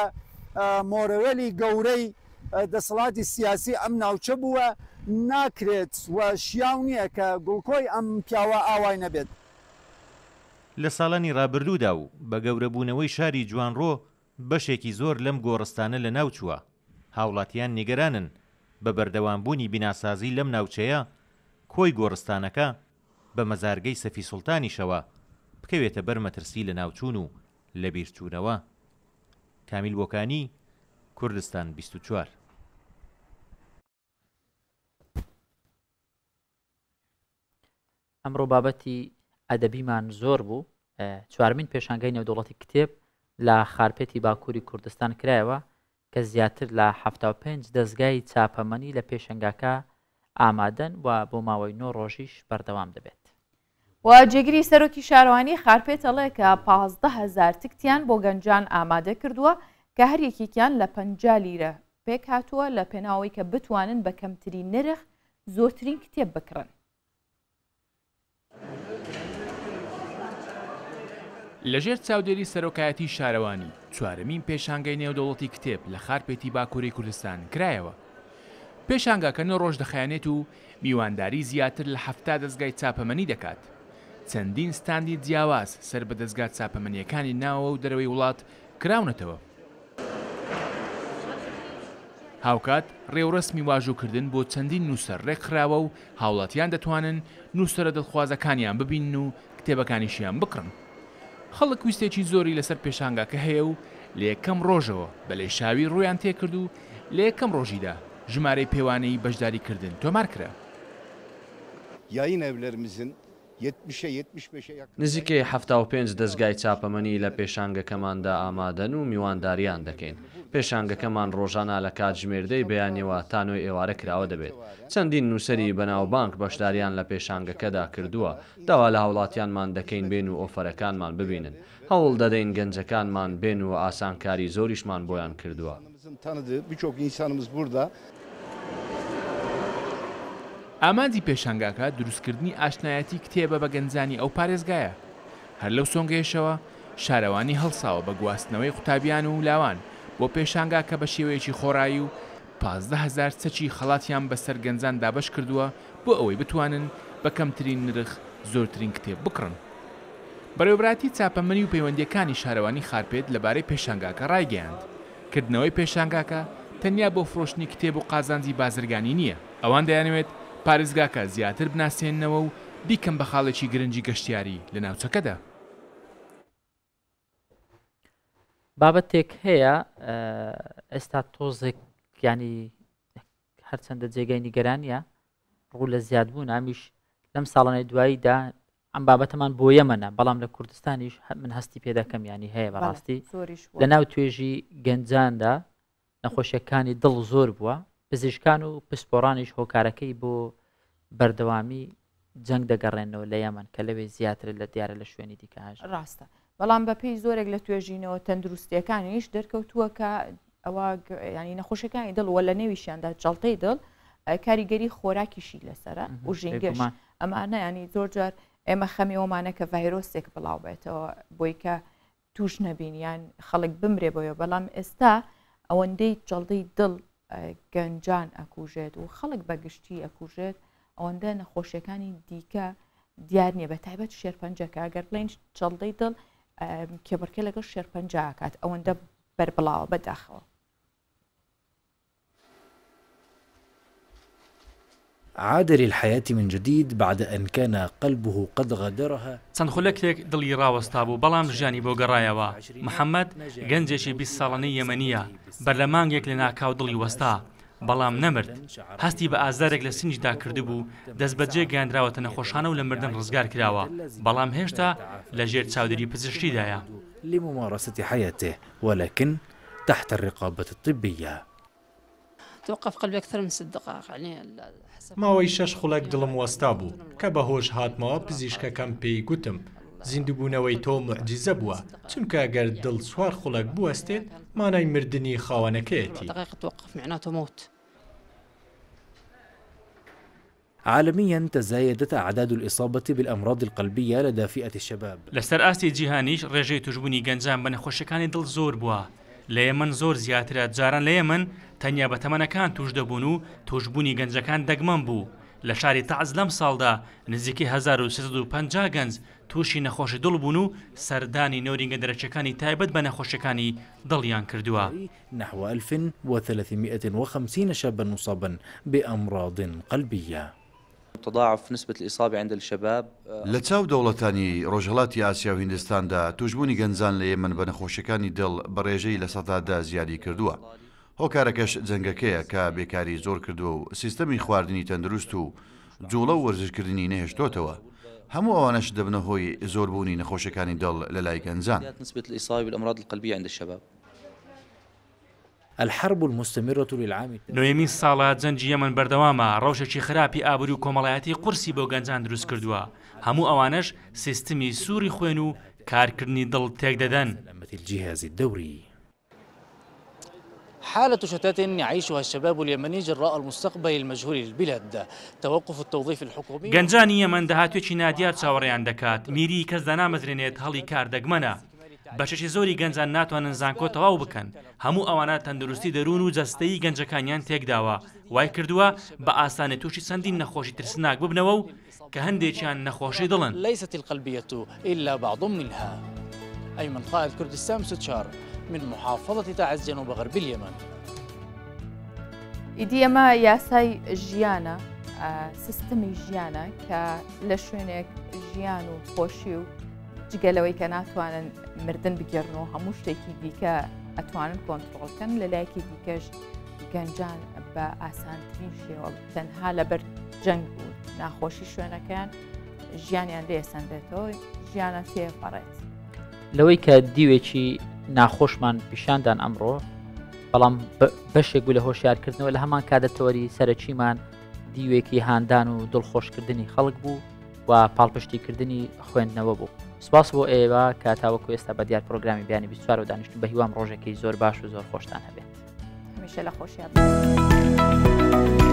مۆرەوێلی گەورەی دەسەڵاتی سیاسی ئەم ناوچە بووە، ناکرێت و شیاو نییە کە گوڵکۆی ئەم پیاوە ئاوای نەبێت. لە ساڵانی ڕابردوودا و بە گەورەبوونەوەی شاری جوانڕۆ بەشێکی زۆر لەم گۆڕستانە لەناوچووە، هاوڵاتیان نیگەرانن بە بەردەوامبوونی بیناسازی لەم ناوچەیە کۆی گۆڕستانەکە بە مەزارگەی سەفی سوڵتانیشەوە بکەوێتە بەر مەترسی لەناوچوون و لەبیرچوونەوە. کامیل بۆکانی، کوردستان 24. ئەمڕۆ بابەتی ئەدەبیمان زۆر بوو چوارمین پێشانگای نێودەوڵەتی کتێب لە خارپێتی باکووری کوردستان کرایەوە کە زیاتر لە 75 دەستگای چاپەمەنی لە پێشنگاکە ئامادەن و بۆ ماوەی نۆ ڕۆژیش بەردەوام دەبێت. و جێگری سەرۆکی شارەوانی خارپێت ئەڵێ کە 15 هەزار تکتیان بۆ گەنجان ئامادە کردووە کە هەر یەکێکیان لە 50 لیرە پێکهاتووە لە پێناوەی کە بتوانن بە کەمترین نرخ زۆرترین کتێب بکڕن. لەژێر چاودێری سەرۆکایەتی شارەوانی، چوارەمین پێشانگەی نێودەوڵەتی کتێب لە خارپێتی باکووری کوردستان کرایەوە. پێشانگاکە نۆ ڕۆژ دەخایەنێت و میوانداری زیاتر لە 70 دەزگای چاپەمەنی دەکات. چەندین ستاندی جیاواز سەر بە دەزگا چاپەمەنییەکانی ناوەوە و دەرەوەی وڵات کراونەتەوە. هاوکات ڕێوڕەسمی واژووکردن بۆ چەندین نووسەر ڕێکخراوە و هاوڵاتیان دەتوانن نووسەرە دڵخوازەکانیان ببینن و کتێبەکانیشیان بکڕن. خەڵک ویستێکی زۆری لەسەر پێشانگاکە هەیە و لە یەکەم ڕۆژەوە بە لێشاوی ڕوویان تێکرد و لە یەکەم ڕۆژیدا ژمارەی پێوانەیی بەشداریکردن تۆمارکرا. Yayın evlerimizin نزیکەی 75 دەزگای چاپەمەنی لە پێشانگەکەماندا ئامادەن و میوانداریان دەکەین. پێشانگەکەمان ڕۆژانە لە کاتژمێر دەی بەیانیەوە تا نۆی ئێوارە کراوە دەبێت. چەندین نووسەری بەناوبانگ بەشداریان لە پێشانگەکەدا کردووە. داوا لە هاوڵاتیانمان دەکەین بێن و ئۆفەرەکانمان ببینن. هەوڵ دەدەین گەنجەکانمان بێن و ئاسانکاری زۆریشمان بۆیان کردووە. Tanıdığı birçok insanımız burada. ئامانجی پێشانگاکە دروستکردنی ئاشنایەتی کتێبە بە گەنجانی ئەو پارێزگایە. هەر لەو سۆنگەیەشەوە شارەوانی هەڵساوە بە گواستنەوەی قوتابیان و لاوان بۆ پێشانگاکە بە شێوەیەکی خۆڕایی و 15,000 چەکی خەڵاتیان بەسەر گەنجان دابەش کردووە بۆ ئەوەی بتوانن بە کەمترین نرخ زۆرترین کتێب بکڕن. بەڕێوەبەرایەتی چاپەمەنی و پەیوەندییەکانی شارەوانی خارپێت لەبارەی پێشانگاکە ڕایگەیاند، کردنەوەی پێشانگاکە تەنیا بۆ فرۆشتنی کتێب و قازانجی بازرگانی نییە، ئەوان دەیانەوێت پارێزگاکە زیاتر بناسێننەوە و بیکەن بە خاڵێکی گرنگی گەشتیاری لە ناوچەکەدا. بابەتێک هەیە ئێستا تۆزێک ینی هەرچەندە جێگای نیگەرانیە ڕوو لە زیادبوون ئەمیش لەم ساڵانەی دواییدا ئەم بابەتەمان بۆ یەمەنە بەڵام لە کوردستانیش من هەستی پێ دەکەم ینی هەیە بەڕاستی لە ناو توێژی گەنجاندا نەخۆشیەکانی دڵ زۆر بووە پزیشکان و پسپۆڕانیش هۆکارەکەی بۆ بەردەوامی جەنگ دەگەڕێنەوە لە یەمەن کە لەوێ زیاتر لە دیارە لە شوێنی دیکە هەش ڕاستە بەڵام بەپێی زۆرێک لە توێژینەوە تەندروستیەکانیش دەرکەوتووە کە ئەوە ینی نەخۆشەکانی دڵ وە لە نێویشیاندا جەڵتەی دڵ کاریگەری خۆراکیشی لەسرە و ژینگەش ئەمانە ینی زۆر جار ئێمە خەمیەوەمانە کە ڤایرۆسێک بڵاو بێتەوە بۆی کە توش نەبین یان خەڵک بمرێ بۆیە بەڵام ئێستا ئەوەندەی جەڵدەی دڵ گەنجان ئەکوژێت و خەڵک بە گشتی ئەکوژێت ئەوەندە نەخۆشیەکانی دیکە دیار نییە بە تایبەت شێرپەنجەکە گەر بڵین جەڵدەی دڵ کێبڕکێ لەگەڵ شێرپەنجە ئەکات ئەوەندە بەربڵاوە بەداخەوە. عاد للحياة من جديد بعد أن كان قلبه قد غادرها. چەند خولەکێک دڵی ڕاوەستابوو، بەڵام ژیانی بۆ گەڕایەوە. محەمەد، گەنجێکی 20 ساڵانەی یەمەنییە، بەر لە مانگێک لەناکاو دڵی وەستا، بەڵام نەمرد. هەستی بە ئازارێک لە سنگیدا کردبوو، دەستبەجێ گەیاندراوەتە نەخۆشخانە و لە مردن ڕزگار کراوە، بەڵام هێشتا لەژێر چاودێری پزیشکیدایە. لممارسة حياته ولكن تحت الرقابة الطبية. توقف قلبي اکثر من ست دقائق یعنی ماوەی شەش خولەک دڵم وەستا بوو، کە بە هۆش هاتمەوە پزیشکەکەم پێی گوتم، زیندووبوونەوەی تۆ موعجیزە بووە، چونکە گەر دڵ چوار خولەک بوەستێت مانای مردنی خاوەنەکەیەتی. عالميا تزايدت أعداد الإصابة بالأمراض القلبية لدى فئة الشباب. لەسەر ئاستی جیهانیش ڕێژەی تووشبوونی گەنجان بە نەخۆشیەکانی دڵ زۆر بووە، لە یەمەن زۆر زیاترە، جاران لە یەمەن تەنیا بە تەمەنەکان تووش دەبوون و تووشبوونی گەنجەکان دەگمەن بوو، لە شاری تەعز لەم ساڵدا نزیکەی 1350 گەنج تووشی نەخۆشی دڵ بوون و سەردانی نۆرینگە دەرەکیەکانی تایبەت بە نەخۆشیەکانی دڵیان کردووە. نحو 1350 شابا مصابا بأمراض قلبية. تضاعف نسبة الإصابة عند الشباب. لە چاو دەوڵەتانی ڕۆژهەڵاتی ئاسیا و هیندستاندا تووشبوونی گەنجان لە یەمەن بە نەخۆشیەکانی دڵ بە ڕێژەی 10% زیادی کردووە، هۆکارەکەش جەنگەکەیە کە بێکاری زۆر کردووە و سیستەمی خواردنی تەندروست و جوڵە و وەرزشکردنی نەهێشتۆتەوە، هەموو ئەوانەش دەبنە هۆی زۆربوونی نەخۆشیەکانی دڵ لەلای گەنجان. نسبة الإصابة بالأمراض القلبية عند الشباب. الحرب المستمرة للعام. نۆیەمین ساڵە جەنگی یەمەن بەردەوامە، ڕەوشێکی خراپی ئابووری و کۆمەڵایەتی قورسی بۆ گەنجان دروستکردووە، هەموو ئەوانەش سیستمی سووڕی خوێن و کارکردنی دڵ تێکدەدەن. حالة شتات يعيشها الشباب اليمني جراء المستقبل المجهول للبلاد توقف التوظيف الحكومي. گەنجانی یەمەن داهاتوویەکی نادیار چاوەڕێیان دەکات، میری کەس دانامەزرێنێت، هەڵی کار دەگمەنە. بەشێکی زۆری گەنجان ناتوانن زانکۆ تەواو بکەن، هەموو ئەوانە تەندروستی دەروون و جەستەیی گەنجەکانیان تێکداوە، وای کردووە بە ئاسانی تووشی چەندین نەخۆشی ترسناک ببنەوە و کە هەندێکیان نەخۆشی دڵن. ليست القلبية إلا بعض منها. أيمن قائد كردستان ستشار من محافظة تعز جنوب غرب اليمن. ئیدی ئەمە یاسای ژیانە، سیستمی ژیانە کە لە شوێنێک ژیان و خۆشی و جگە لەوەی کە ناتوانن مردن بگێڕن و هەموو شتێکی دیکە ئەتوانن کۆنتترۆڵکەن لە لایەکی دیکەش گەنجان بە ئاسانترین شێوە تەنها لەبەر جەنگ و ناخۆشی شوێنەکەیان ژیانیان لێسەندێتەوە ژیانە تێپەڕێت. لەوەی کە دیوێکی ناخۆشمان پیشاندان ئەمڕۆ بەڵام بەشێک بوو لە هۆشیارکردنەوە لە هەمان کاتە تەوەری سەرەکیمان دیوێکی هاندان و دڵخۆشکردنی خەڵک بوو و پاڵپشتیکردنی خوێندنەوە بوو سپاس بۆ ئێوە کە تاوەکو ئێستا بە دیار پرۆگرامی بیانی 24 و دانیشتون بە هیوام ڕۆژێکی زۆر باش و زۆر خۆشتان هەبێت. هەمیشە لە خۆشیان بن.